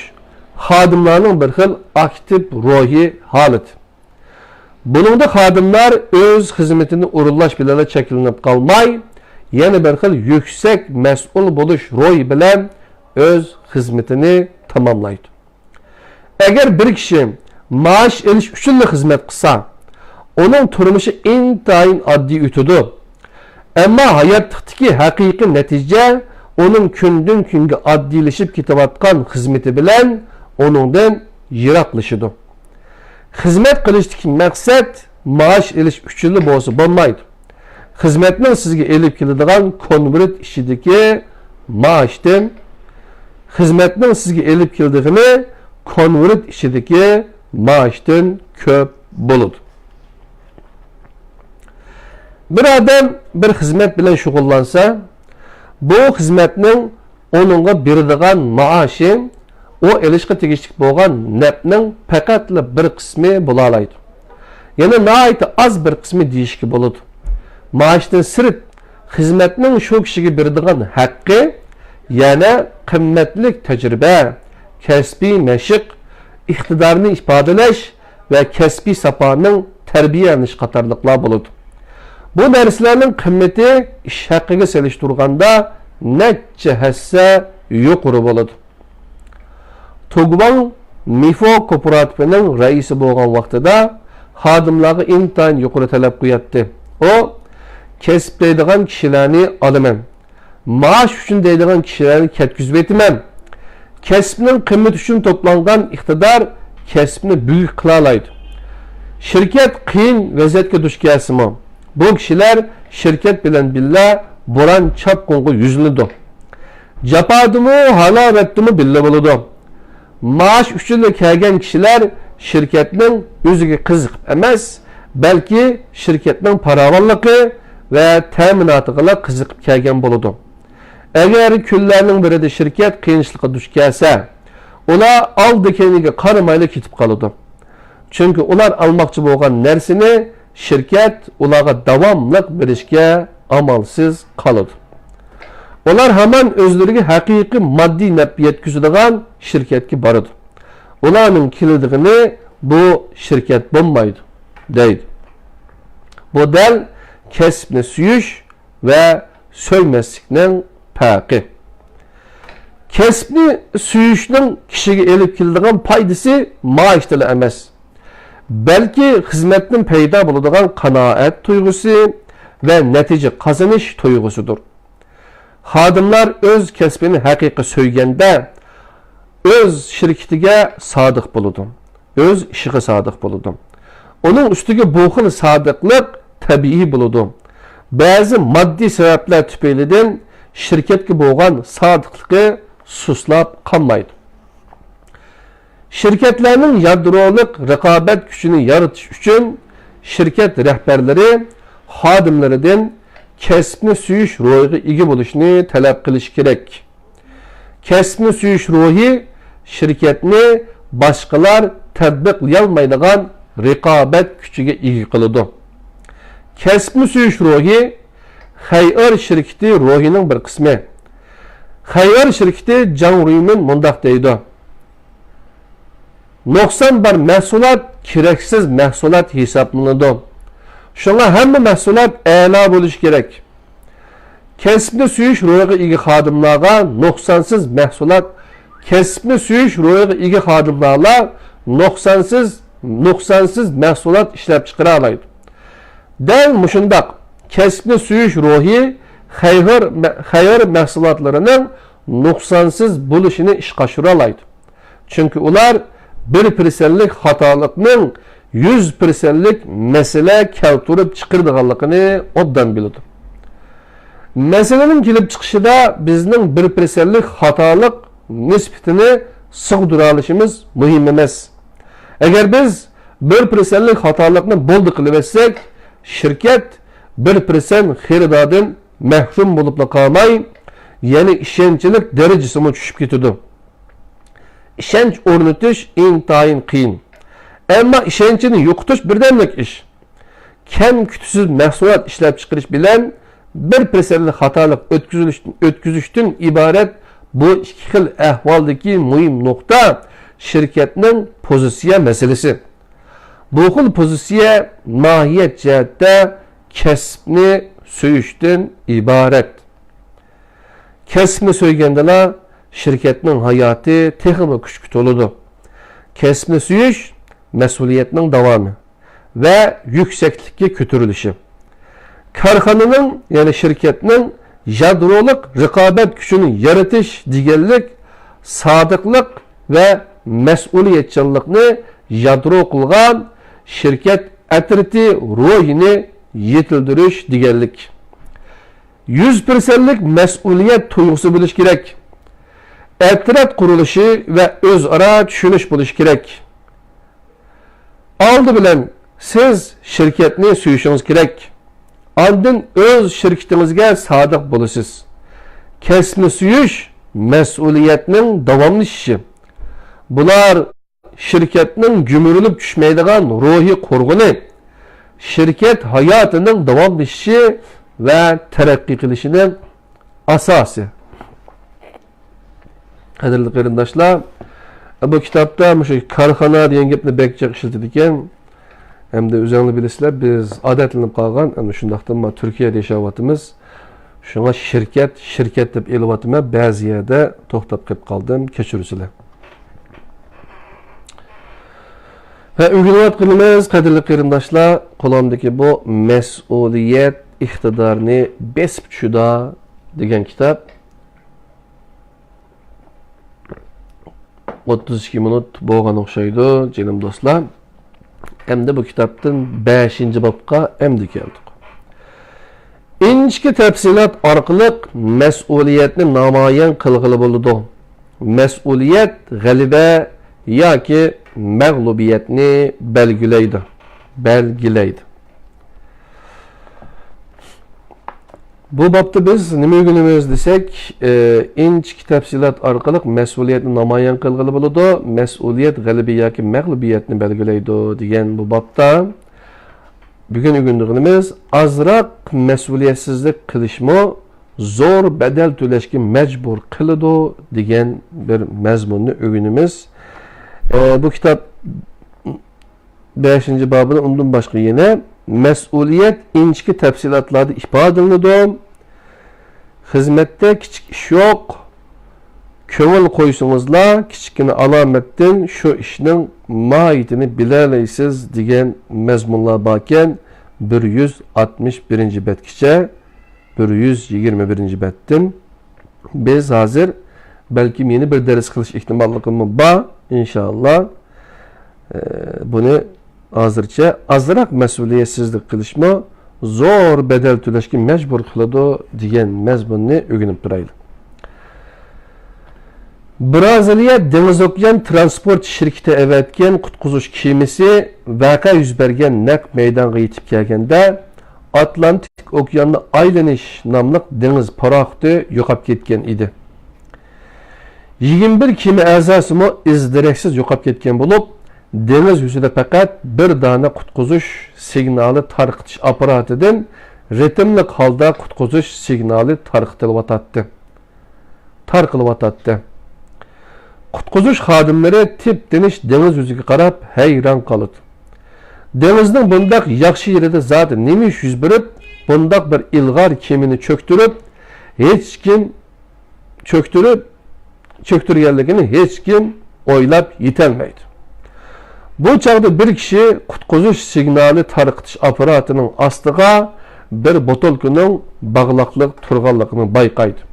خادىملارنىڭ بىر خىل ئاكتىپ روھىي ھالىتى. بۇنىڭدا خادىملار ئۆز خىزمىتىنى ئورۇنلاش بىلەنلا چەكلىنىپ قالماي، يەنە بىر خىل يۈكسەك مەسئۇل بولۇش روھى بىلەن ئۆز خىزمىتىنى تاماملايدۇ. ئەگەر بىر كىشى مائاش ئېلىش ئۈچۈنلا خىزمەت قىلسا، ئۇنىڭ تۇرمۇشى ئىنتايىن ئاددىي ئۆتىدۇ. ئەمما ھاياتلىقتىكى ھەقىقىي نەتىجە ئۇنىڭ كۈندىن-كۈنگە ئاددىيلىشىپ كېتىۋاتقان خىزمىتى بىلەن ئۇنىڭدىن يىراقلىشىدۇ. خىزمەت قىلىشتىكى مەقسەت مائاش ئېلىش ئۈچۈنلا بولسا بولمايدۇ. خىزمەتنىڭ سىزگە ئېلىپ كېلىدىغان كونۋېرت ئىچىدىكى مائاشتىن، خىزمەتنىڭ سىزگە ئېلىپ كېلىدىغىنى كونۋېرت ئىچىدىكى مائاشتىن كۆپ بولىدۇ. بىر ئادەم بىر خىزمەت بىلەن شۇغۇللانسا، بۇ خىزمەتنىڭ ئۇنىڭغا بېرىدىغان مائاشى ئۇ ئېلىشقا تېگىشلىك بولغان نەپنىڭ پەقەتلا بىر قىسمى بولالايدۇ. يەنى ناھايىتى ئاز بىر قىسمى دېيىشكە بولىدۇ. مائاشتىن سىرت، خىزمەتنىڭ شۇ كىشىگە بېرىدىغان ھەققى، يەنە قىممەتلىك تەجرىبە، كەسپىي مەشىق، ئىقتىدارنى ئىپادىلەش ۋە كەسپىي ساپانىڭ تەربىيەلىنىشى قاتارلىقلار بولىدۇ. بۇ نەرسىلەرنىڭ قىممىتى ئىش ھەققىگە سېلىشتۇرغاندا نەچچە ھەسسە يۇقىرى بولىدۇ. تۇگۋاڭ مىفو كوپىراتىپىنىڭ رەئىسى بولغان ۋاقتىدا خادىملارغا ئىنتايىن يۇقىرى تەلەپ قوياتتى. ئۇ، كەسىپ دەيدىغان كىشىلەرنى ئالىمەن. مائاش ئۈچۈن دەيدىغان كىشىلەرنى كەتكۈزۈۋېتىمەن. كەسىپنىڭ قىممىتى ئۈچۈن توپلانغان ئىقتىدار كەسىپنى بۈيۈك قىلالايدۇ. شىركەت قىيىن ۋەزىيەتكە دۇچ كەلسىمۇ، بۇ كىشىلەر شىركەت بىلەن بىللە بوران-چاپقۇنغا يۈزلىنىدۇ. جاپادىمۇ، ھالاۋەتتىمۇ بىللە بولىدۇ. مائاش ئۈچۈنلا كەلگەن كىشىلەر شىركەتنىڭ ئۆزىگە قىزىقىپ ئەمەس، بەلكى شىركەتنىڭ پاراۋانلىقى ۋە تەمىناتىغىلا قىزىقىپ كەلگەن بولىدۇ. ئەگەر كۈنلەرنىڭ بىرىدە شىركەت قىيىنچىلىققا دۇچ كەلسە، ئۇلار ئالدى-كەينىگە قارىمايلا كېتىپ قالىدۇ. چۈنكى ئۇلار ئالماقچى بولغان نەرسىنى شىركەت ئۇلارغا داۋاملىق بېرىشكە ئامالسىز قالىدۇ. ئۇلار ھامان ئۆزلىرىگە ھەقىقىي ماددىي نەپ يەتكۈزىدىغان شىركەتكە بارىدۇ. ئۇلارنىڭ كېلىدىغىنى بۇ شىركەت بولمايدۇ، دەيدۇ. بۇ دەل كەسىپنى سۆيۈش ۋە سۆيمەسلىكنىڭ پەرقى. كەسىپنى سۆيۈشنىڭ كىشىگە ئېلىپ كېلىدىغان پايدىسى مائاشتىلا ئەمەس، بەلكى خىزمەتتىن پەيدا بولىدىغان قانائەت تۇيغۇسى ۋە نەتىجە قازىنىش تۇيغۇسىدۇر. خادىملار ئۆز كەسپىنى ھەقىقىي سۆيگەندە، ئۆز شىركىتىگە سادىق بولىدۇ، ئۆز ئىشىغا سادىق بولىدۇ. ئۇنىڭ ئۈستىگە بۇ خىل سادىقلىق تەبىئىي بولىدۇ. بەزى ماددىي سەۋەبلەر تۈپەيلىدىن شىركەتكە بولغان سادىقلىقى سۇسلاپ قالمايدۇ. شىركەتلەرنىڭ يادرولۇق رىقابەت كۈچىنى يارىتىش ئۈچۈن شىركەت رەھبەرلىرى خادىملىرىدىن كەسىپنى سۆيۈش روھىغا ئىگە بولۇشنى تەلەپ قىلىشى كېرەك. كەسىپنى سۆيۈش روھى شىركەتنى باشقىلار تەتبىقلىيالمايدىغان رىقابەت كۈچىگە ئىگە قىلىدۇ. كەسىپنى سۆيۈش روھى خەيئېر شىركىتى روھىنىڭ بىر قىسمى. خەيئېر شىركىتى جاڭ رۇيمىن مۇنداق دەيدۇ: نۇقسان بار مەھسۇلات كېرەكسىز مەھسۇلات ھېسابلىنىدۇ. شۇڭا ھەممە مەھسۇلات ئەلا بولۇشى كېرەك. كەسىپنى سۆيۈش روھىغا ئىگە خادىملارغا نۇقسانسىز مەھسۇلات، كەسىپنى سۆيۈش روھىغا ئىگە خادىملارلا نۇقسانسىز، نۇقسانسىز مەھسۇلات ئىشلەپچىقىرالايدۇ. دەل مۇشۇنداق كەسىپنى سۆيۈش روھى خەير، خەير مەھسۇلاتلىرىنىڭ نۇقسانسىز بولۇشىنى ئىشقا ئاشۇرالايدۇ. چۈنكى ئۇلار بىر پىرسەنتلىك خاتالىقنىڭ يۈز پىرسەنتلىك مەسىلە كەلتۈرۈپ چىقىرىدىغانلىقىنى ئوبدان بىلىدۇ. مەسىلىنىڭ كېلىپ چىقىشىدا بىزنىڭ بىر پىرسەنتلىك خاتالىق نىسبىتىنى سىغدۇرالىشىمىز مۇھىم ئەمەس. ئەگەر بىز بىر پىرسەنتلىك خاتالىقنى بولدى قىلىۋەتسەك، شىركەت بىر پىرسەنت خېرىداردىن مەھرۇم بولۇپلا قالماي، يەنە ئىشەنچلىك دەرىجىسىمۇ چۈشۈپ كېتىدۇ. ئىشەنچ ئورنىتىش ئىنتايىن قىيىن. ئەمما ئىشەنچنى يوقىتىش بىردەملىك ئىش. كەم كۈتۈشسىز مەھسۇلات ئىشلەپچىقىرىش بىلەن بىر پىرسەنتلىك خاتالىق ئۆتكۈزۈلۈش-، ئۆتكۈزۈشتىن ئىبارەت بۇ ئىككى خىل ئەھۋالدىكى مۇھىم نۇقتا شىركەتنىڭ پوزىتسىيە مەسىلىسى. بۇ خىل پوزىتسىيە ماھىيەت جەھەتتە كەسىپنى سۆيۈشتىن ئىبارەت. كەسىپنى سۆيگەندىلا، شىركەتنىڭ ھاياتى تېخىمۇ كۈچكە تولىدۇ. كەسىپنى سۆيۈش مەسئۇلىيەتنىڭ داۋامى ۋە يۈكسەكلىككە كۆتۈرۈلۈشى. كارخانىنىڭ، يەنى شىركەتنىڭ يادرولۇق رىقابەت كۈچىنى يارىتىش دېگەنلىك سادىقلىق ۋە مەسئۇلىيەتچانلىقنى يادرو قىلغان شىركەت ئەترىتى روھىنى يېتىلدۈرۈش دېگەنلىك. يۈز پىرسەنتلىك مەسئۇلىيەت تۇيغۇسى بولۇشى كېرەك. ئەترەت قۇرۇلۇشى ۋە ئۆزئارا چۈشىنىش بولۇشى كېرەك. ئالدى بىلەن سىز شىركەتنى سۆيۈشىڭىز كېرەك. ئاندىن ئۆز شىركىتىڭىزگە سادىق بولىسىز. كەسىپنى سۆيۈش مەسئۇلىيەتنىڭ داۋاملىشىشى. بۇلار شىركەتنىڭ گۈمۈرۈلۈپ چۈشمەيدىغان روھىي قورغىنى، شىركەت ھاياتىنىڭ داۋاملىشىشى ۋە تەرەققىي قىلىشىنىڭ ئاساسى. قەدىرلىك قېرىنداشلار، بۇ كىتابتا مۇشۇ كارخانا دېگەن گەپنى بەك جىق ئىشلىتىدىكەن. ھەمدە ئۆزۈڭلار بىلىسىلەر، بىز ئادەتلىنىپ قالغان، ئەنە شۇنداقتىمۇ تۈركىيەدە ياشاۋاتىمىز. شۇڭا شىركەت، شىركەت دەپ ئېلىۋاتىمەن، بەزى يەردە توختاپ قېلىپ قالدىم، كەچۈرسىلەر. ھە، ئۆگىنىۋاتقىنىمىز، قەدىرلىك قېرىنداشلار، قولۇمدىكى بۇ مەسئۇلىيەت ئىقتىدارنى بېسىپ چۈشىدۇ دېگەن كىتاب. ئوتتۇز ئىككى مىنۇت بولغان ئوخشايدۇ، جېنىم دوستلار. ئەمدى بۇ كىتابتىن بەشىنچى بابقا ئەمدى كەلدۇق. ئىنچىكە تەپسىلات ئارقىلىق مەسئۇلىيەتنى نامايان قىلغىلى بولىدۇ. مەسئۇلىيەت غەلىبە ياكى مەغلۇبىيەتنى بەلگىلەيدۇ. بەلگىلەيدۇ. بۇ بابتا بىز نېمە ئۆگىنىمىز دېسەك، ئى، ئىنچىكە تەپسىلات ئارقىلىق مەسئۇلىيەتنى نامايان قىلغىلى بولىدۇ. مەسئۇلىيەت غەلىبە ياكى مەغلۇبىيەتنى بەلگىلەيدۇ دېگەن بۇ بابتا بۈگۈن ئۆگىنىدىغىنىمىز، ئازراق مەسئۇلىيەتسىزلىك قىلىشمۇ زور بەدەل تۆلەشكە مەجبۇر قىلىدۇ دېگەن بىر مەزمۇننى ئۆگىنىمىز. ئى، بۇ كىتاب بەشىنچى بابىدا ئۇندىن باشقا يەنە مەسئۇلىيەت ئىنچىكە تەپسىلاتلاردا ئىپادىلىنىدۇ. خىزمەتتە كىچىك ئىش يوق. كۆڭۈل قويسىڭىزلا، كىچىككىنە ئالامەتتىن شۇ ئىشنىڭ ماھىيىتىنى بىلەلەيسىز دېگەن مەزمۇنلار باركەن، بىر يۈز ئاتمىش بىرىنچى بەتكىچە، بىر يۈز يىگىرمە بىرىنچى بەتتىن. بىز ھازىر بەلكىم يەنە بىر دەرس قىلىش ئېھتىماللىقىمۇ بار، ئىنشائاللا. ئە، بۇنى ھازىرچە ئازراق مەسئۇلىيەتسىزلىك قىلىشمۇ زور بەدەل تۆلەشكە مەجبۇر قىلىدۇ دېگەن مەزمۇننى ئۆگىنىپ تۇرايلى. برازىلىيە دېڭىز ئوكيان ترانسپورت شىركىتى ئەۋەتكەن قۇتقۇزۇش كېمىسى ۋەقە يۈز بەرگەن نەق مەيدانغا يېتىپ كەلگەندە، ئاتلانتىك ئوكياننى ئايلىنىش ناملىق دېڭىز پاراخوتى يوقاپ كەتكەن ئىدى. يىگىرمە بىر كېمە ئەزاسىمۇ ئىز-دېرەكسىز يوقاپ كەتكەن بولۇپ، دېڭىز يۈزىدە پەقەت بىر دانە قۇتقۇزۇش سىگنالى تارقىتىش ئاپپاراتىدىن رىتىملىق ھالدا قۇتقۇزۇش سىگنالى تارقىتىلىۋاتاتتى. تارقىلىۋاتاتتى. قۇتقۇزۇش خادىملىرى تىپ-تىنچ دېڭىز يۈزىگە قاراپ ھەيران قالىدۇ. دېڭىزنىڭ بۇنداق ياخشى يېرىدە زادى نېمە ئىش يۈز بېرىپ، بۇنداق بىر ئىلغار كېمىنى چۆكتۈرۈپ، ھېچكىم چۆكتۈرۈپ، چۆكتۈرگەنلىكىنى ھېچكىم ئويلاپ يېتەلمەيدۇ. بۇ چاغدا بىر كىشى قۇتقۇزۇش سىگنالى تارقىتىش ئاپپاراتىنىڭ ئاستىغا بىر بوتۇلكىنىڭ باغلاقلىق تۇرغانلىقىنى بايقايدۇ.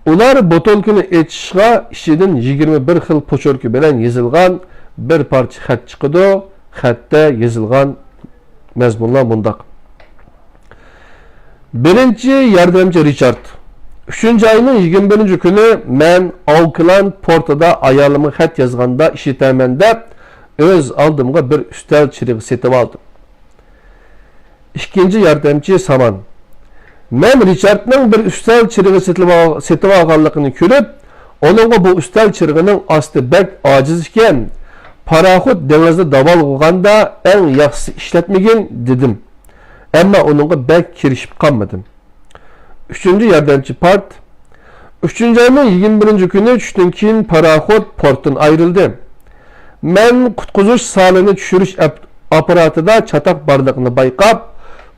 ئۇلار بوتۇلكىنى ئېچىشقا ئىچىدىن يىگىرمە بىر خىل پوچۇركا بىلەن يېزىلغان بىر پارچە خەت چىقىدۇ خەتتە يېزىلغان مەزمۇنلار مۇنداق. بىرىنچى ياردەمچى رىچارد. ئۈچىنچى ئاينىڭ يىگىرمە بىرىنچى كۈنى مەن ئاۋكلاند پورتىدا ئايالىمغا خەت يازغاندا ئىشلىتەرمەن دەپ، ئۆز ئالدىمغا بىر ئۈستەل چىرىغى سېتىۋالدىم. ئىككىنچى ياردەمچى سامان. مەن رىچاردنىڭ بىر ئۈستەل چىرىغى سېتىۋال-، سېتىۋالغانلىقىنى كۆرۈپ، ئۇنىڭغا بۇ ئۈستەل چىرىغىنىڭ ئاستى بەك ئاجىز ئىكەن، پاراخوت دېڭىزدا داۋالغۇغاندا ئەڭ ياخشىسى ئىشلەتمىگىن، دېدىم. ئەمما ئۇنىڭغا بەك كىرىشىپ قالمىدىم. ئۈچىنچى ياردەمچى پارت. ئۈچىنچى ئاينىڭ يىگىرمە بىرىنچى كۈنى چۈشتىن كېيىن پاراخوت پورتتىن ئايرىلدى. مەن قۇتقۇزۇش سالىنى چۈشۈرۈش ئاپ-، ئاپپاراتىدا چاتاق بارلىقىنى بايقاپ،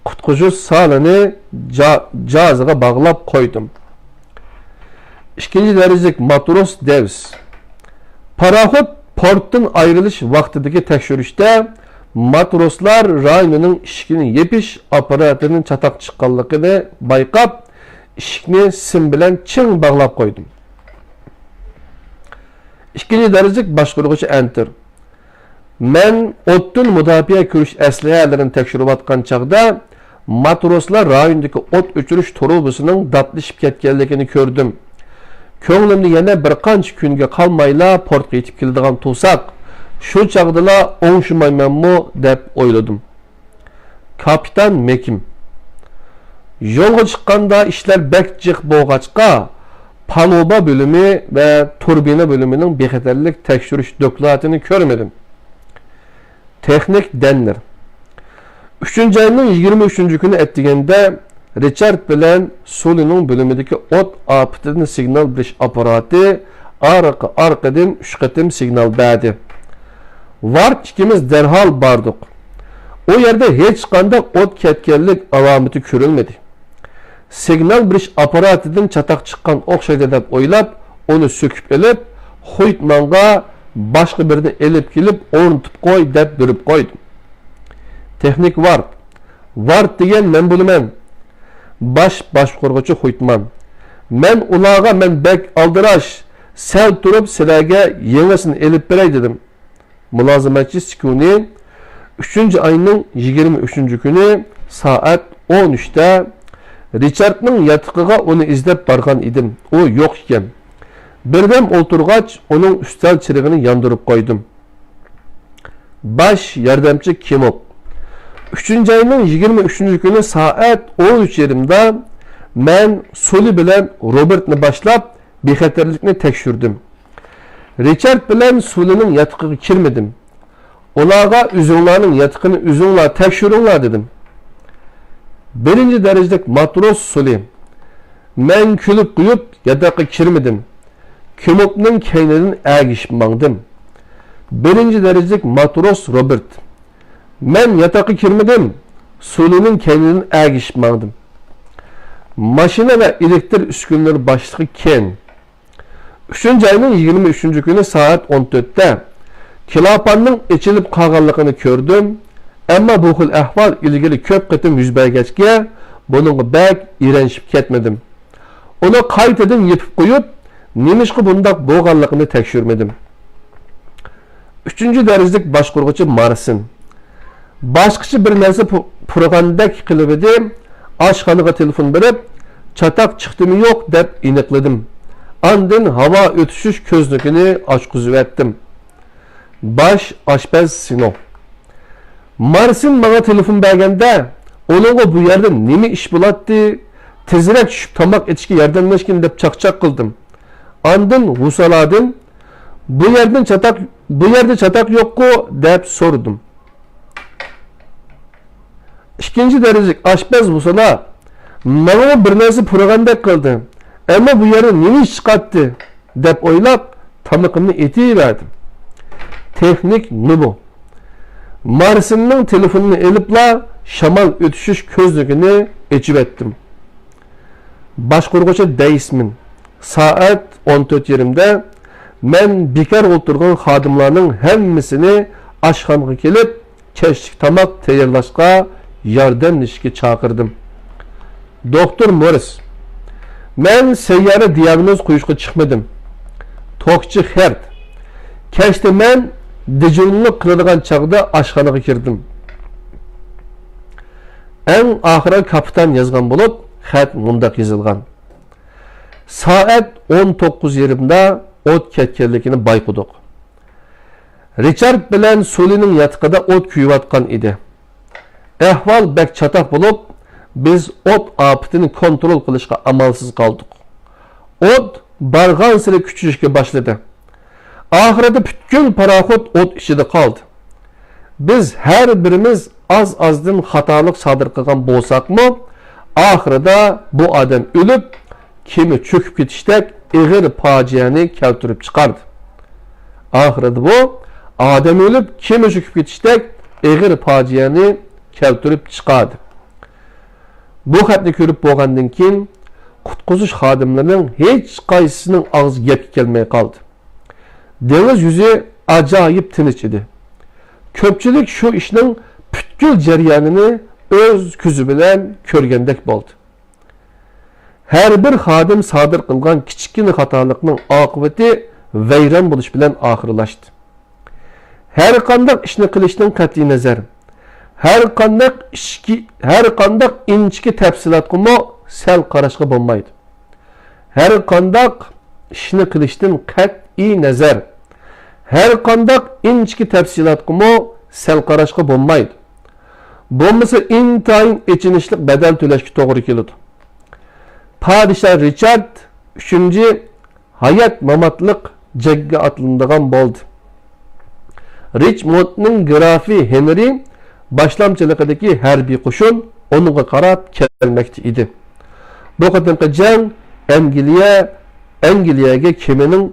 قۇتقۇزۇش سالىنى جا-، جازىغا باغلاپ قويدۇم. ئىككىنچى دەرىجىلىك ماتروس دېۋىس. پاراخوت پورتتىن ئايرىلىش ۋاقتىدىكى تەكشۈرۈشتە ماتروسلار رايونىنىڭ ئىشىكىنى يېپىش ئاپپاراتىدىن چاتاق چىققانلىقىنى بايقاپ، ئىشىكنى سىم بىلەن چىڭ باغلاپ قويدۇم. ئىككىنچى دەرىجىلىك باشقۇرغۇچى ئەنتىر. مەن ئوتتىن مۇداپىئە كۆرۈش ئەسلىھەلىرىنى تەكشۈرۈۋاتقان چاغدا، ماتروسلار رايوندىكى ئوت ئۆچۈرۈش تۇرۇبىسىنىڭ داتلىشىپ كەتكەنلىكىنى كۆردۈم. كۆڭلۈمدە يەنە بىر قانچە كۈنگە قالمايلا پورتقا يېتىپ كېلىدىغان تۇرساق، شۇ چاغدىلا ئوڭشىمايمەنمۇ دەپ ئويلىدىم. كاپىتان مېكىم. يولغا چىققاندا ئىشلار بەك جىق بولغاچقا، پالۇبا بۆلۈمى ۋە تۇربىنا بۆلۈمىنىڭ بىخەتەرلىك تەكشۈرۈش دوكلاتىنى كۆرمىدىم. تېخنىك دەننېر. ئۈچىنچى ئاينىڭ يىگىرمە ئۈچىنچى كۈنى ئەتىگەندە رىچارد بىلەن سۇلىنىڭ بۆلۈمىدىكى ئوت ئاپىتىدىن سىگنال بېرىش ئاپپاراتى ئارقا-ئارقىدىن ئۈچ قېتىم سىگنال بەردى. ۋارت ئىككىمىز دەرھال باردۇق. ئۇ يەردە ھېچقانداق ئوت كەتكەنلىك ئالامىتى كۆرۈلمىدى. سىگنال بېرىش ئاپپاراتىدىن چاتاق چىققان ئوخشايدۇ دەپ ئويلاپ، ئۇنى سۆكۈپ ئېلىپ، خۇيتمانغا باشقا بىرىنى ئېلىپ كېلىپ ئورنىتىپ قوي دەپ بېرىپ قويدۇم. تېخنىك ۋارت. ۋارت دېگەن مەن بولىمەن. باش باشقۇرغۇچى خۇيتمان. مەن ئۇلارغا مەن بەك ئالدىراش، سەل تۇرۇپ سىلەرگە يېڭىسىنى ئېلىپ بېرەي دېدىم. مۇلازىمەتچى سىكۇنى. ئۈچىنچى ئاينىڭ يىگىرمە ئۈچىنچى كۈنى سائەت ئون ئۈچتە رىچاردنىڭ ياتىقىغا ئۇنى ئىزدەپ بارغان ئىدىم. ئۇ يوق ئىكەن. بىردەم ئولتۇرغاچ، ئۇنىڭ ئۈستەل چىرىغىنى ياندۇرۇپ قويدۇم. باش ياردەمچى كىموك. ئۈچىنچى ئاينىڭ يىگىرمە ئۈچىنچى كۈنى سائەت ئون ئۈچ يېرىمدا مەن سۇلى بىلەن روبېرتنى باشلاپ، بىخەتەرلىكنى تەكشۈردۈم. رىچارد بىلەن سۇلىنىڭ ياتىقىغا كىرمىدىم. ئۇلارغا ئۆزۈڭلارنىڭ ياتىقىنى ئۆزۈڭلار تەكشۈرۈڭلار دېدىم. بىرىنچى دەرىجىلىك ماتروس سۇلى. مەن كۈلۈپ قويۇپ ياتاققا كىرمىدىم. كىموكنىڭ كەينىدىن ئەگىشىپ ماڭدىم. بىرىنچى دەرىجىلىك ماتروس روبېرت. مەن ياتاققا كىرمىدىم. سۇلىنىڭ كەينىدىن ئەگىشىپ ماڭدىم. ماشىنا ۋە ئېلېكتر ئۈسكۈنىلىرى باشلىقى كېن. ئۈچىنچى ئاينىڭ يىگىرمە ئۈچىنچى كۈنى سائەت ئون تۆتتە كىلاپاننىڭ ئېچىلىپ قالغانلىقىنى كۆردۈم. ئەمما بۇ خىل ئەھۋال ئىلگىرى كۆپ قېتىم يۈز بەرگەچكە، بۇنىڭغا بەك ئېرەنشىپ كەتمىدىم. ئۇنى قايتىدىن يېپىپ قويۇپ، نېمىشقا بۇنداق بولغانلىقىنى تەكشۈرمىدىم. ئۈچىنچى دەرىجىلىك باشقۇرغۇچى مارسىن. باشقىچە بىر نەرسە پۇ-، پۇرىغاندەك قىلىۋىدى، ئاشخانىغا تېلېفون بېرىپ، چاتاق چىقتىمۇ يوق دەپ ئېنىقلىدىم. ئاندىن ھاۋا ئۆتۈشۈش كۆزنىكىنى ئاچقۇزۇۋەتتىم. باش ئاشپەز سىنو. مارسىن ماڭا تېلېفون بەرگەندە، ئۇنىڭغا بۇ يەردە نېمە ئىش بولاتتى، تېزرەك چۈشۈپ تاماق ئېتىشكە ياردەملەشكىن دەپ چاقچاق قىلدىم. ئاندىن ۋۇسالادىن، بۇ يەردىن چاتاق، بۇ يەردە چاتاق يوققۇ دەپ سورىدىم. ئىككىنچى دەرىجىلىك ئاشپەز ۋۇسالا، ماڭىمۇ بىر نەرسە پۇرىغاندەك قىلدى. ئەمما بۇ يەردە نېمە ئىش چىقاتتى دەپ ئويلاپ، تامىقىمنى ئېتىۋەردىم. تېخنىك نوبۇ. مارسىننىڭ تېلېفونىنى ئېلىپلا، شامال ئۆتۈشۈش كۆزنىكىنى ئېچىۋەتتىم. باشقۇرغۇچى دەيسمىن. سائەت ئون تۆت يېرىمدە مەن بىكار ئولتۇرغان خادىملارنىڭ ھەممىسىنى ئاشخانىغا كېلىپ، كەچلىك تاماق تەييارلاشقا ياردەملىشىشكە چاقىردىم. دوختۇر مورىس. مەن سەييارە دىياگنوز قويۇشقا چىقمىدىم. توكچى خېرت. كەچتە مەن دىجۇنلۇق قىلىدىغان چاغدا ئاشخانىغا كىردىم. ئەڭ ئاخىرى كاپىتان يازغان بولۇپ، خەت مۇنداق يېزىلغان: سائەت ئون توققۇز يېرىمدا ئوت كەتكەنلىكىنى بايقىدۇق. رىچارد بىلەن سۇلىنىڭ ياتىقىدا ئوت كۆيۈۋاتقان ئىدى. ئەھۋال بەك چاتاق بولۇپ، بىز ئوت ئاپىتىنى كونترول قىلىشقا ئامالسىز قالدۇق. ئوت بارغانسېرى كۈچىيىشكە باشلىدى. ئاخىرىدا پۈتكۈل پاراخوت ئوت ئىچىدە قالدى. بىز ھەر بىرىمىز ئاز-ئازدىن خاتالىق سادىر قىلغان بولساقمۇ، ئاخىرىدا بۇ ئادەم ئۆلۈپ، كېمە چۆكۈپ كېتىشتەك ئېغىر پاجىئەنى كەلتۈرۈپ چىقاردى. ئاخىرىدا بۇ ئادەم ئۆلۈپ، كېمە چۆكۈپ كېتىشتەك ئېغىر پاجىئەنى كەلتۈرۈپ چىقاردى. بۇ خەتنى كۆرۈپ بولغاندىن كېيىن، قۇتقۇزۇش خادىملىرىنىڭ ھېچقايسىسىنىڭ ئاغزى گەپكە كەلمەي قالدى. دېڭىز يۈزى ئاجايىپ تىنچ ئىدى. كۆپچىلىك شۇ ئىشنىڭ پۈتكۈل جەريانىنى ئۆز كۆزى بىلەن كۆرگەندەك بولدى. ھەر بىر خادىم سادىر قىلغان كىچىككىنە خاتالىقنىڭ ئاقىۋىتى ۋەيران بولۇش بىلەن ئاخىرلاشتى. ھەر قانداق ئىشنى قىلىشتىن قەتئىينەزەر، ھەر قانداق ئىشكى-، ھەر قانداق ئىنچىكە تەپسىلاتقىمۇ سەل قاراشقا بولمايدۇ. ھەر قانداق ئىشنى قىلىشتىن قەتئىينەزەر، ھەر قانداق ئىنچىكە تەپسىلاتقىمۇ سەل قاراشقا بولمايدۇ. بولمىسا ئىنتايىن ئېچىنىشلىق بەدەل تۆلەشكە توغرا كېلىدۇ. پادىشاھ رىچارد ئۈچىنچى ھايات-ماماتلىق جەڭگە ئاتلىنىدىغان بولدى. رىچموندنىڭ گرافى ھېنرى باشلامچىلىقىدىكى ھەربىي قوشۇن ئۇنىڭغا قاراپ كەلمەكتە ئىدى. بۇ قېتىمقى جەڭ ئەنگلىيە، ئەنگلىيەگە كىمنىڭ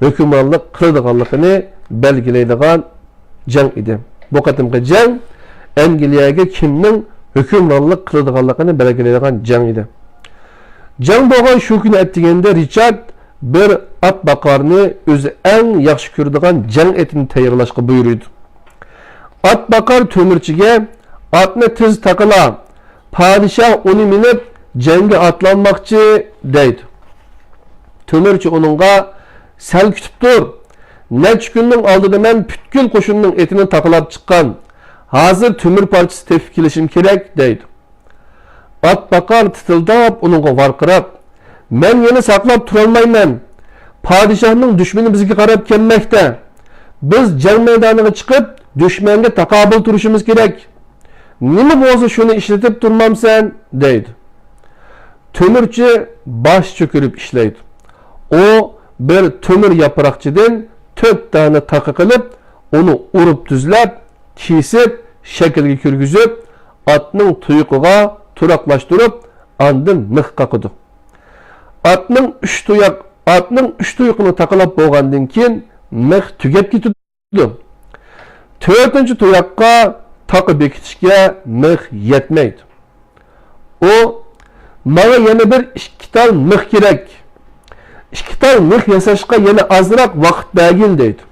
ھۆكۈمرانلىق قىلىدىغانلىقىنى بەلگىلەيدىغان جەڭ ئىدى. بۇ قېتىمقى جەڭ ئەنگلىيەگە كىمنىڭ ھۆكۈمرانلىق قىلىدىغانلىقىنى بەلگىلەيدىغان جەڭ ئىدى. جەڭ بولغان شۇ كۈنى ئەتىگەندە رىچارد بىر ئات باقارنى ئۆزى ئەڭ ياخشى كۆرىدىغان جەڭ ئېتىنى تەييارلاشقا بۇيرۇيدۇ. ئات باقار تۆمۈرچىگە، «ئاتنى تېز تاقىلا، پادىشاھ ئۇنى مىنىپ جەڭگە ئاتلانماقچى» دەيدۇ. تۆمۈرچى ئۇنىڭغا، «سەل كۈتۈپ تۇر. نەچچە كۈننىڭ ئالدىدا مەن پۈتكۈل قوشۇننىڭ ئېتىنى تاقىلاپ چىققان. ھازىر تۆمۈر پارچىسى تېپىپ كېلىشىم كېرەك» دەيدۇ. ئات باقار تىتىلداپ ئۇنىڭغا ۋارقىراپ، «مەن يەنە ساقلاپ تۇرالمايمەن. پادىشاھنىڭ دۈشمىنى بىزگە قاراپ كەلمەكتە. بىز جەڭ مەيدانىغا چىقىپ، دۈشمەنگە تاقابىل تۇرۇشىمىز كېرەك. نېمە بولسا شۇنى ئىشلىتىپ تۇرمامسەن؟» دەيدۇ. تۆمۈرچى باش چۆكۈرۈپ ئىشلەيدۇ. ئۇ بىر تۆمۈر ياپراقچىدىن تۆت دانە تاقا قىلىپ، ئۇنى ئۇرۇپ تۈزلەپ، كېسىپ، شەكىلگە كىرگۈزۈپ، ئاتنىڭ تۇيىقىغا تۇراقلاشتۇرۇپ، ئاندىن مىخ قاقىدۇ. ئاتنىڭ ئۈچ تۇياق، ئاتنىڭ ئۈچ تۇيىقىنى تاقىلاپ بولغاندىن كېيىن، مىخ تۈگەپ كېتىدۇ. تۆتىنچى تۇياققا تاقا بېكىتىشكە مىخ يەتمەيدۇ. ئۇ، «ماڭا يەنە بىر ئىككى تال مىخ كېرەك. ئىككى تال مىخ ياساشقا يەنە ئازراق ۋاقىت بەرگىن» دەيدۇ.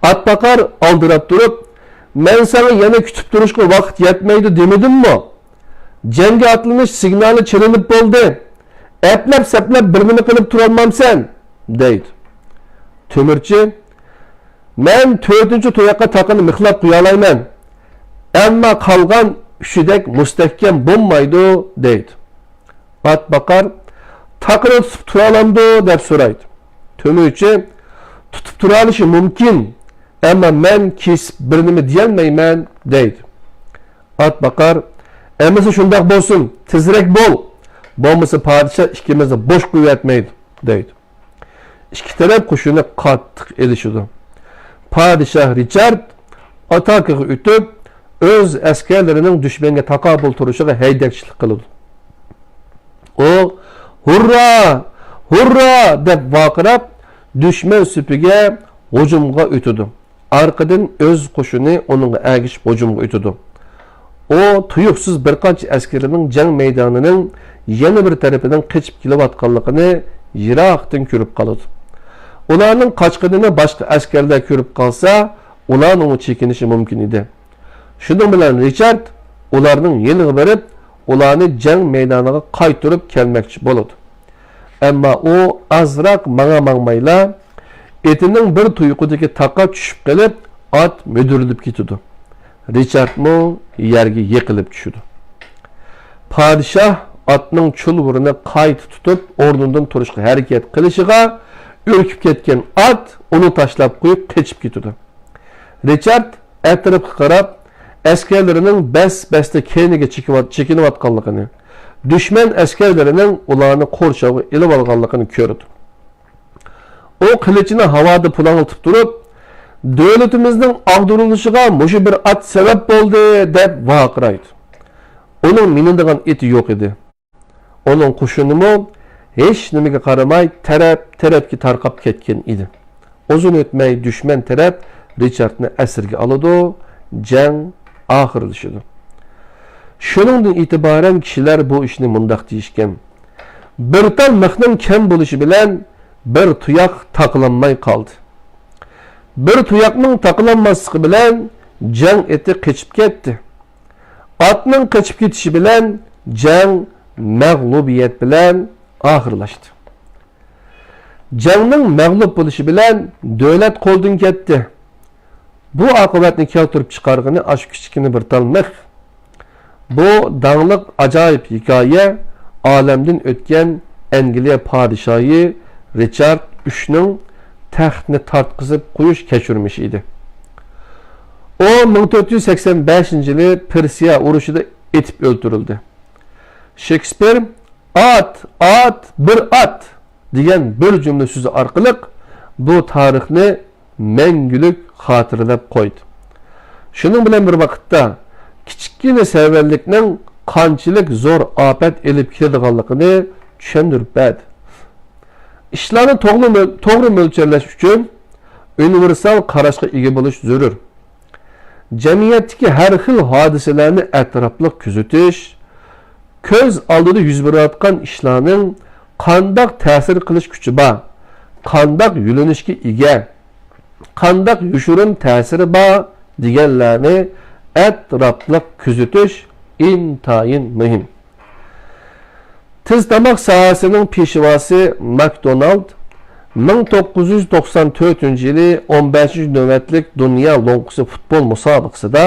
ئات باقار ئالدىراپ تۇرۇپ، «مەن ساڭا يەنە كۈتۈپ تۇرۇشقا ۋاقىت يەتمەيدۇ دېمىدىممۇ؟ جەڭگە ئاتلىنىش سىگنالى چېلىنىپ بولدى. ئەپلەپ-سەپلەپ بىر نېمە قىلىپ تۇرالمامسەن؟» دەيدۇ. تۆمۈرچى، «مەن تۆتىنچى تۇياققا تاقىنى مىخلاپ قويالايمەن، ئەمما قالغان ئۈچىدەك مۇستەھكەم بولمايدۇ» دەيدۇ. ئات باقار، «تاقىنى تۇتۇپ تۇرالامدۇ؟» دەپ سورايدۇ. تۆمۈرچى، «تۇتۇپ تۇرالىشى مۇمكىن، ئەمما مەن كېسىپ بىر نېمە دېيەلمەيمەن» دەيدۇ. ئات باقار، «ئەمىسە شۇنداق بولسۇن، تېزرەك بول، بولمىسا پادىشاھ ئىككىمىزنى بوش قويۇۋەتمەيدۇ» دەيدۇ. ئىككى تەرەپ قوشۇنى قاتتىق ئېلىشىدۇ. پادىشاھ رىچارد ئاتاكىغا ئۆتۈپ، ئۆز ئەسكەرلىرىنىڭ دۈشمەنگە تاقابىل تۇرۇشىغا ھەيدەكچىلىك قىلىدۇ. ئۇ، «ھۇررا! ھۇررا!» دەپ ۋارقىراپ، دۈشمەن سېپىگە ھۇجۇمغا ئۆتىدۇ. ئارقىدىن ئۆز قوشۇنى ئۇنىڭغا ئەگىشىپ ھۇجۇمغا ئۆتىدۇ. ئۇ تۇيۇقسىز بىر قانچە ئەسكىرىنىڭ جەڭ مەيدانىنىڭ يەنە بىر تەرىپىدىن قېچىپ كېلىۋاتقانلىقىنى يىراقتىن كۆرۈپ قالىدۇ. ئۇلارنىڭ قاچقىنىنى باشقا ئەسكەرلەر كۆرۈپ قالسا، ئۇلارنىڭمۇ چېكىنىشى مۇمكىن ئىدى. شۇنىڭ بىلەن رىچارد ئۇلارنىڭ يېنىغا بېرىپ، ئۇلارنى جەڭ مەيدانىغا قايتۇرۇپ كەلمەكچى بولىدۇ. ئەمما ئۇ ئازراق ماڭا-ماڭمايلا، ئېتىنىڭ بىر تۇيىقىدىكى تاقا چۈشۈپ قېلىپ، ئات مۈدۈرلىدىپ كېتىدۇ. رىچاردمۇ يەرگە يىقىلىپ چۈشىدۇ. پادىشاھ ئاتنىڭ چۇلۋۇرىنى قايتا تۇتۇپ، ئورنىدىن تۇرۇشقا ھەرىكەت قىلىشىغا، ئۈركۈپ كەتكەن ئات ئۇنى تاشلاپ قويۇپ قېچىپ كېتىدۇ. رىچارد ئەتراپقا قاراپ، ئەسكەرلىرىنىڭ بەس-بەستە كەينىگە چېكىۋات-، چېكىنىۋاتقانلىقىنى، دۈشمەن ئەسكەرلىرىنىڭ ئۇلارنى قورشاۋغا ئېلىۋالغانلىقىنى كۆرىدۇ. ئۇ قىلىچىنى ھاۋادا پۇلاڭلىتىپ تۇرۇپ، «دۆلىتىمىزنىڭ ئاغدۇرۇلۇشىغا مۇشۇ بىر ئات سەۋەب بولدى!» دەپ ۋارقىرايدۇ. ئۇنىڭ مىنىدىغان ئېتى يوق ئىدى. ئۇنىڭ قوشۇنىمۇ ھېچ نېمىگە قارىماي تەرەپ-تەرەپكە تارقاپ كەتكەن ئىدى. ئۇزۇن ئۆتمەي دۈشمەن تەرەپ رىچاردنى ئەسىرگە ئالىدۇ، جەڭ ئاخىرلىشىدۇ. شۇنىڭدىن ئېتىبارەن كىشىلەر بۇ ئىشنى مۇنداق دېيىشكەن: «بىر تال مىخنىڭ كەم بولۇشى بىلەن بىر تۇياق تاقىلانماي قالدى. بىر تۇياقنىڭ تاقىلانماسلىقى بىلەن جەڭ ئېتى قېچىپ كەتتى. ئاتنىڭ قېچىپ كېتىشى بىلەن جەڭ مەغلۇبىيەت بىلەن ئاخىرلاشتى. جەڭنىڭ مەغلۇپ بولۇشى بىلەن دۆلەت قولدىن كەتتى.» بۇ ئاقىۋەتنى كەلتۈرۈپ چىقارغىنى ئاشۇ كىچىككىنە بىر تال مىخ. بۇ داڭلىق ئاجايىپ ھېكايە ئالەمدىن ئۆتكەن ئەنگلىيە پادىشاھى رىچارد ئۈچنىڭ تەختنى تارتقۇزۇپ قويۇش كەچۈرمىشى ئىدى. ئۇ مىڭ تۆت يۈز سەكسەن بەشىنچى يىلى پىرسىيە ئۇرۇشىدا ئېتىپ ئۆلتۈرۈلدى. شېكسپىر «ئات، ئات، بىر ئات» دېگەن بىر جۈملە سۆزى ئارقىلىق بۇ تارىخنى مەڭگۈلۈك خاتىرىلەپ قويدى. شۇنىڭ بىلەن بىر ۋاقىتتا، كىچىككىنە سەۋەنلىكنىڭ قانچىلىك زور ئاپەت ئېلىپ كېلىدىغانلىقىنى چۈشەندۈرۈپ بەردى. ئىشلارنى توغرا مۆل-، توغرا مۆلچەرلەش ئۈچۈن ئۇنىۋېرسال قاراشقا ئىگە بولۇش زۆرۈر. جەمئىيەتتىكى ھەر خىل ھادىسىلەرنى ئەتراپلىق كۆزىتىش، كۆز ئالدىدا يۈز بېرىۋاتقان ئىشلارنىڭ قانداق تەسىر قىلىش كۈچى بار، قانداق يۆنىلىشكە ئىگە، قانداق يوشۇرۇن تەسىرى بار دېگەنلەرنى ئەتراپلىق كۆزىتىش ئىنتايىن مۇھىم. تېز تاماق ساھەسىنىڭ پېشۋاسى ماكدونالد مىڭ توققۇز يۈز توقسان تۆتىنچى يىلى ئون بەشىنچى نۆۋەتلىك دۇنيا لوڭقىسى پۇتبول مۇسابىقىسىدا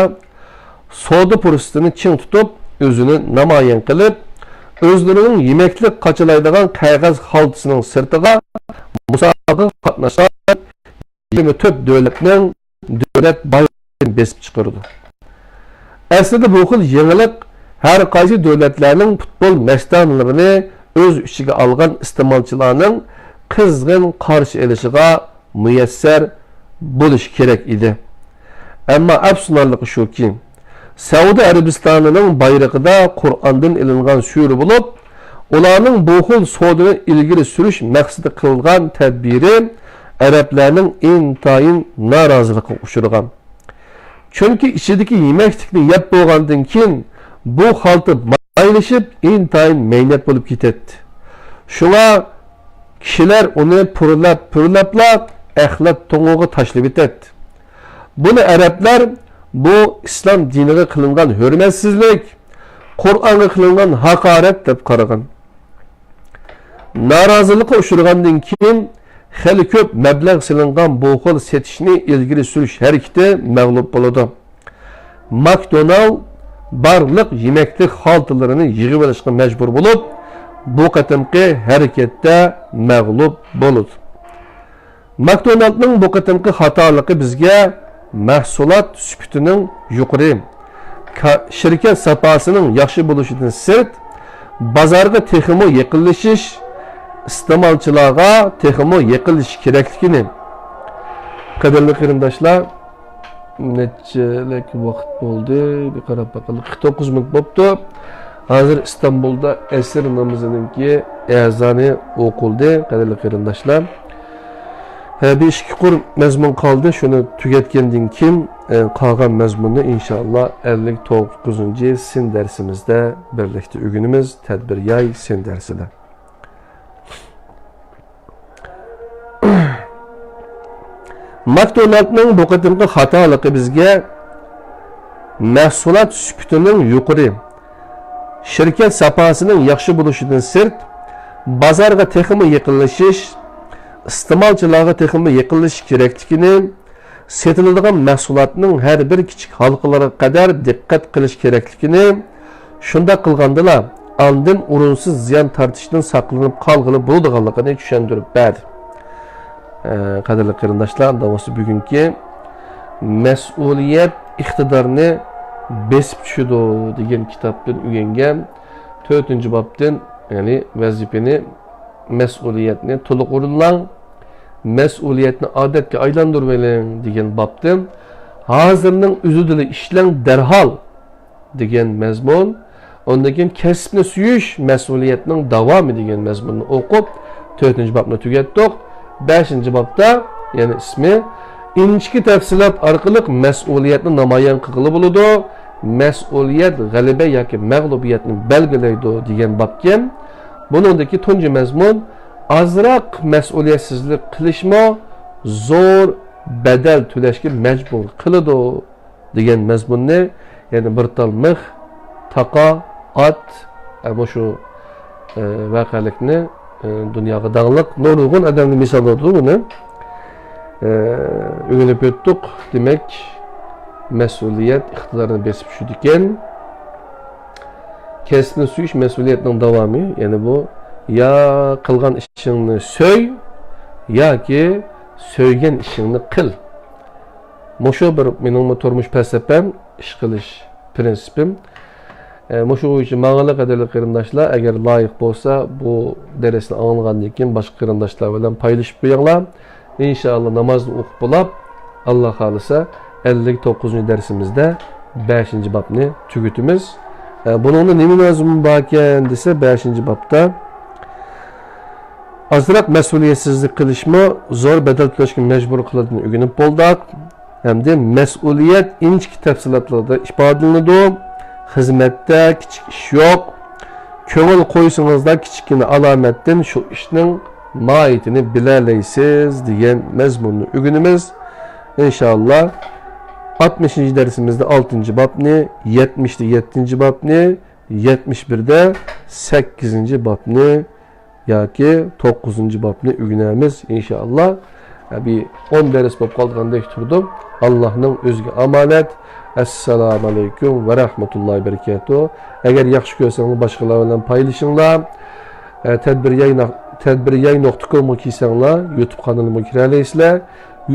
سودا پۇرسىتىنى چىڭ تۇتۇپ، ئۆزىنى نامايان قىلىپ، ئۆزلىرىنىڭ يېمەكلىك قاچىلايدىغان قەغەز خالتىسىنىڭ سىرتىغا مۇسابىقىگە قاتناشقان يىگىرمە تۆت دۆلەتنىڭ دۆلەت بايرىقىنى بېسىپ چىقىرىدۇ. ئەسلىدە بۇ خىل يېڭىلىق ھەر قايسى دۆلەتلەرنىڭ پۇتبول مەستانىلىرىنى ئۆز ئىچىگە ئالغان ئىستېمالچىلارنىڭ قىزغىن قارشى ئېلىشىغا مۇيەسسەر بولۇشى كېرەك ئىدى. ئەمما ئەپسۇسلىنارلىقى شۇكى، سەئۇدى ئەرەبىستانىنىڭ بايرىقىدا قۇرئاندىن ئېلىنغان سۈرە بولۇپ، ئۇلارنىڭ بۇ خىل سودىنى ئىلگىرى سۈرۈش مەقسىتى قىلغان تەدبىرى ئەرەبلەرنىڭ ئىنتايىن نارازىلىقىغا ئۇچرىغان. چۈنكى ئىچىدىكى يېمەكلىكنى يەپ بولغاندىن كېيىن، بۇ خالتا مايلىشىپ، ئىنتايىن مەينەت بولۇپ كېتەتتى. شۇڭا كىشىلەر ئۇنى پۇرلاپ-پۇرلاپلا ئەخلەت تۇڭىغا تاشلىۋېتەتتى. بۇنى ئەرەبلەر بۇ ئىسلام دىنىغا قىلىنغان ھۆرمەتسىزلىك، قۇرئانغا قىلىنغان ھاقارەت دەپ قارىغان. نارازىلىققا ئۇچرىغاندىن كېيىن، خېلى كۆپ مەبلەغ سېلىنغان بۇ خىل سېتىشنى ئىلگىرى سۈرۈش ھەرىكىتى مەغلۇپ بولىدۇ. ماكدونالد بارلىق يېمەكلىك خالتىلىرىنى يىغىۋېلىشقا مەجبۇر بولۇپ، بۇ قېتىمقى ھەرىكەتتە مەغلۇپ بولىدۇ. ماكدونالدنىڭ بۇ قېتىمقى خاتالىقى بىزگە مەھسۇلات سۈپىتىنىڭ يۇقىرى، كا-، شىركەت ساپاسىنىڭ ياخشى بولۇشىدىن سىرت، بازارغا تېخىمۇ يېقىنلىشىش، ئىستېمالچىلارغا تېخىمۇ يېقىنلىشىش كېرەكلىكىنى. قەدىرلىك قېرىنداشلار، نەچچىلىك ۋاقىت بولدى؟ بىر قاراپ باقايلى. قىرىق توققۇز مىنۇت بوپتۇ. ھازىر ئىستانبۇلدا ئەسىر نامىزىنىڭكى ئەزانى ئوقۇلدى، قەدىرلىك قېرىنداشلار. ھە، بىر ئىككى قۇر مەزمۇن قالدى. شۇنى تۈگەتكەندىن كېيىن، ئە، قالغان مەزمۇننى ئىنشائاللا ئەللىك توققۇزىنچى سىن دەرسىمىزدە بىرلىكتە ئۆگىنىمىز. تەدبىر ياي سىن دەرسىدە. ماكدونالدنىڭ بۇ قېتىمقى خاتالىقى بىزگە مەھسۇلات سۈپىتىنىڭ يۇقىرى، شىركەت ساپاسىنىڭ ياخشى بولۇشىدىن سىرت، بازارغا تېخىمۇ يېقىنلىشىش، ئىستېمالچىلارغا تېخىمۇ يېقىنلىشىش كېرەكلىكىنى، سېتىلىدىغان مەھسۇلاتنىڭ ھەر بىر كىچىك ھالقىلىرىغا قەدەر دىققەت قىلىش كېرەكلىكىنى، شۇنداق قىلغاندىلا ئاندىن ئورۇنسىز زىيان تارتىشتىن ساقلىنىپ قالغىلى بولىدىغانلىقىنى چۈشەندۈرۈپ بەردى. ئە، قەدىرلىك قېرىنداشلار، داۋاسى بۈگۈنكى مەسئۇلىيەت ئىقتىدارنى بېسىپ چۈشىدۇ دېگەن كىتابتىن ئۆگەنگەن تۆتىنچى بابتىن، يەنى ۋەزىپىنى، مەسئۇلىيەتنى تولۇق ئورۇنلاڭ، مەسئۇلىيەتنى ئادەتكە ئايلاندۇرۇۋېلىڭ دېگەن بابتىن، ھازىرنىڭ ئۆزىدىلا ئىشلەڭ دەرھال دېگەن مەزمۇن، ئۇندىن كېيىن كەسىپنى سۆيۈش مەسئۇلىيەتنىڭ داۋامى دېگەن مەزمۇننى ئوقۇپ، تۆتىنچى بابنى تۈگەتتۇق. بەشىنچى بابتا، يەنى ئىسمى، ئىنچىكە تەپسىلات ئارقىلىق مەسئۇلىيەتنى نامايان قىلغىلى بولىدۇ. مەسئۇلىيەت غەلىبە ياكى مەغلۇبىيەتنى بەلگىلەيدۇ دېگەن بابكەن. بۇنىڭدىكى تۇنجى مەزمۇن، ئازراق مەسئۇلىيەتسىزلىك قىلىشمۇ زور بەدەل تۆلەشكە مەجبۇر قىلىدۇ دېگەن مەزمۇننى، يەنى بىر تال مىخ، تاقا، ئات، ئە، مۇشۇ، ئە، ۋەقەلىكنى، ئە، دۇنياغا داڭلىق نۇرغۇن ئادەمنى مىساللىدى بۇنى. ئە، ئۆگىنىپ ئۆتتۇق. دېمەك، مەسئۇلىيەت ئىقتىدارنى بېسىپ چۈشىدىكەن. كەسىپنى سۆيۈش مەسئۇلىيەتنىڭ داۋامى، يەنى بۇ يا قىلغان ئىشىڭنى سۆي ياكى سۆيگەن ئىشىڭنى قىل. مۇشۇ بىر مېنىڭمۇ تۇرمۇش پەلسەپەم، ئىش قىلىش پىرىنسىپىم. ئە، مۇشۇ بويىچە ماڭىلى قەدىرلىك قېرىنداشلار، ئەگەر لايىق بولسا، بۇ دەرسنى ئاڭلىغاندىن كېيىن باشقا قېرىنداشلار بىلەن پايلىشىپ قويۇڭلار. ئىنشائاللا نامازنى ئوقۇپ بولاپ، ئاللا خالىسا، ئەللىك توققۇزىنچى دەرسىمىزدە بەشىنچى بابنى تۈگىتىمىز. ئە، بۇنىڭدا نېمە مەزمۇن باركەن دېسە، بەشىنچى بابتا ئازراق مەسئۇلىيەتسىزلىك قىلىشمۇ زور بەدەل تۆلەشكە مەجبۇر قىلىدىغىنىنى ئۆگىنىپ بولدۇق. ھەمدە مەسئۇلىيەت ئىنچىكە تەپسىلاتلاردا ئىپادىلىنىدۇ. خىزمەتتە كىچىك ئىش يوق. كۆڭۈل قويسىڭىزلا كىچىككىنە ئالامەتتىن شۇ ئىشنىڭ ماھىيىتىنى بىلەلەيسىز دېگەن مەزمۇننى ئۆگىنىمىز. ئىنشائاللا، ئاتمىشىنچى دەرسىمىزدە ئالتىنچى بابنى، يەتمىشتە يەتتىنچى بابنى، يەتمىش بىردە سەككىزىنچى بابنى ياكى توققۇزىنچى بابنى ئۆگىنەرمىز، ئىنشائاللا. بىر ئون دەرس بولۇپ قالىدىغاندەك تۇردۇم. ئاللانىڭ ئۆزىگە ئامانەت. ئەسسالامۇ ئەلەيكۇم ۋە رەھمەتۇللاھى ۋە بەرىكاتۇھ. ئەگەر ياخشى كۆرسەڭلار، باشقىلار بىلەن پايلىشىڭلار. ئە، تەدبىر ياي نۇق-، تەدبىر ياي نۇقتا كومغا كىرسەڭلار، يۇتۇب قانىلىمغا كىرەلەيسىلەر.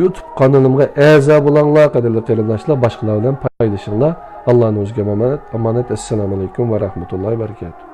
يۇتۇب قانىلىمغا ئەزا بولۇڭلار، قەدىرلىك قېرىنداشلار، باشقىلار بىلەن پايلىشىڭلار. ئاللانىڭ ئۆزىگە ئامانەت، ئامانەت. ئەسسالامۇ ئەلەيكۇم ۋە رەھمەتۇللاھى ۋە بەرىكاتۇھ.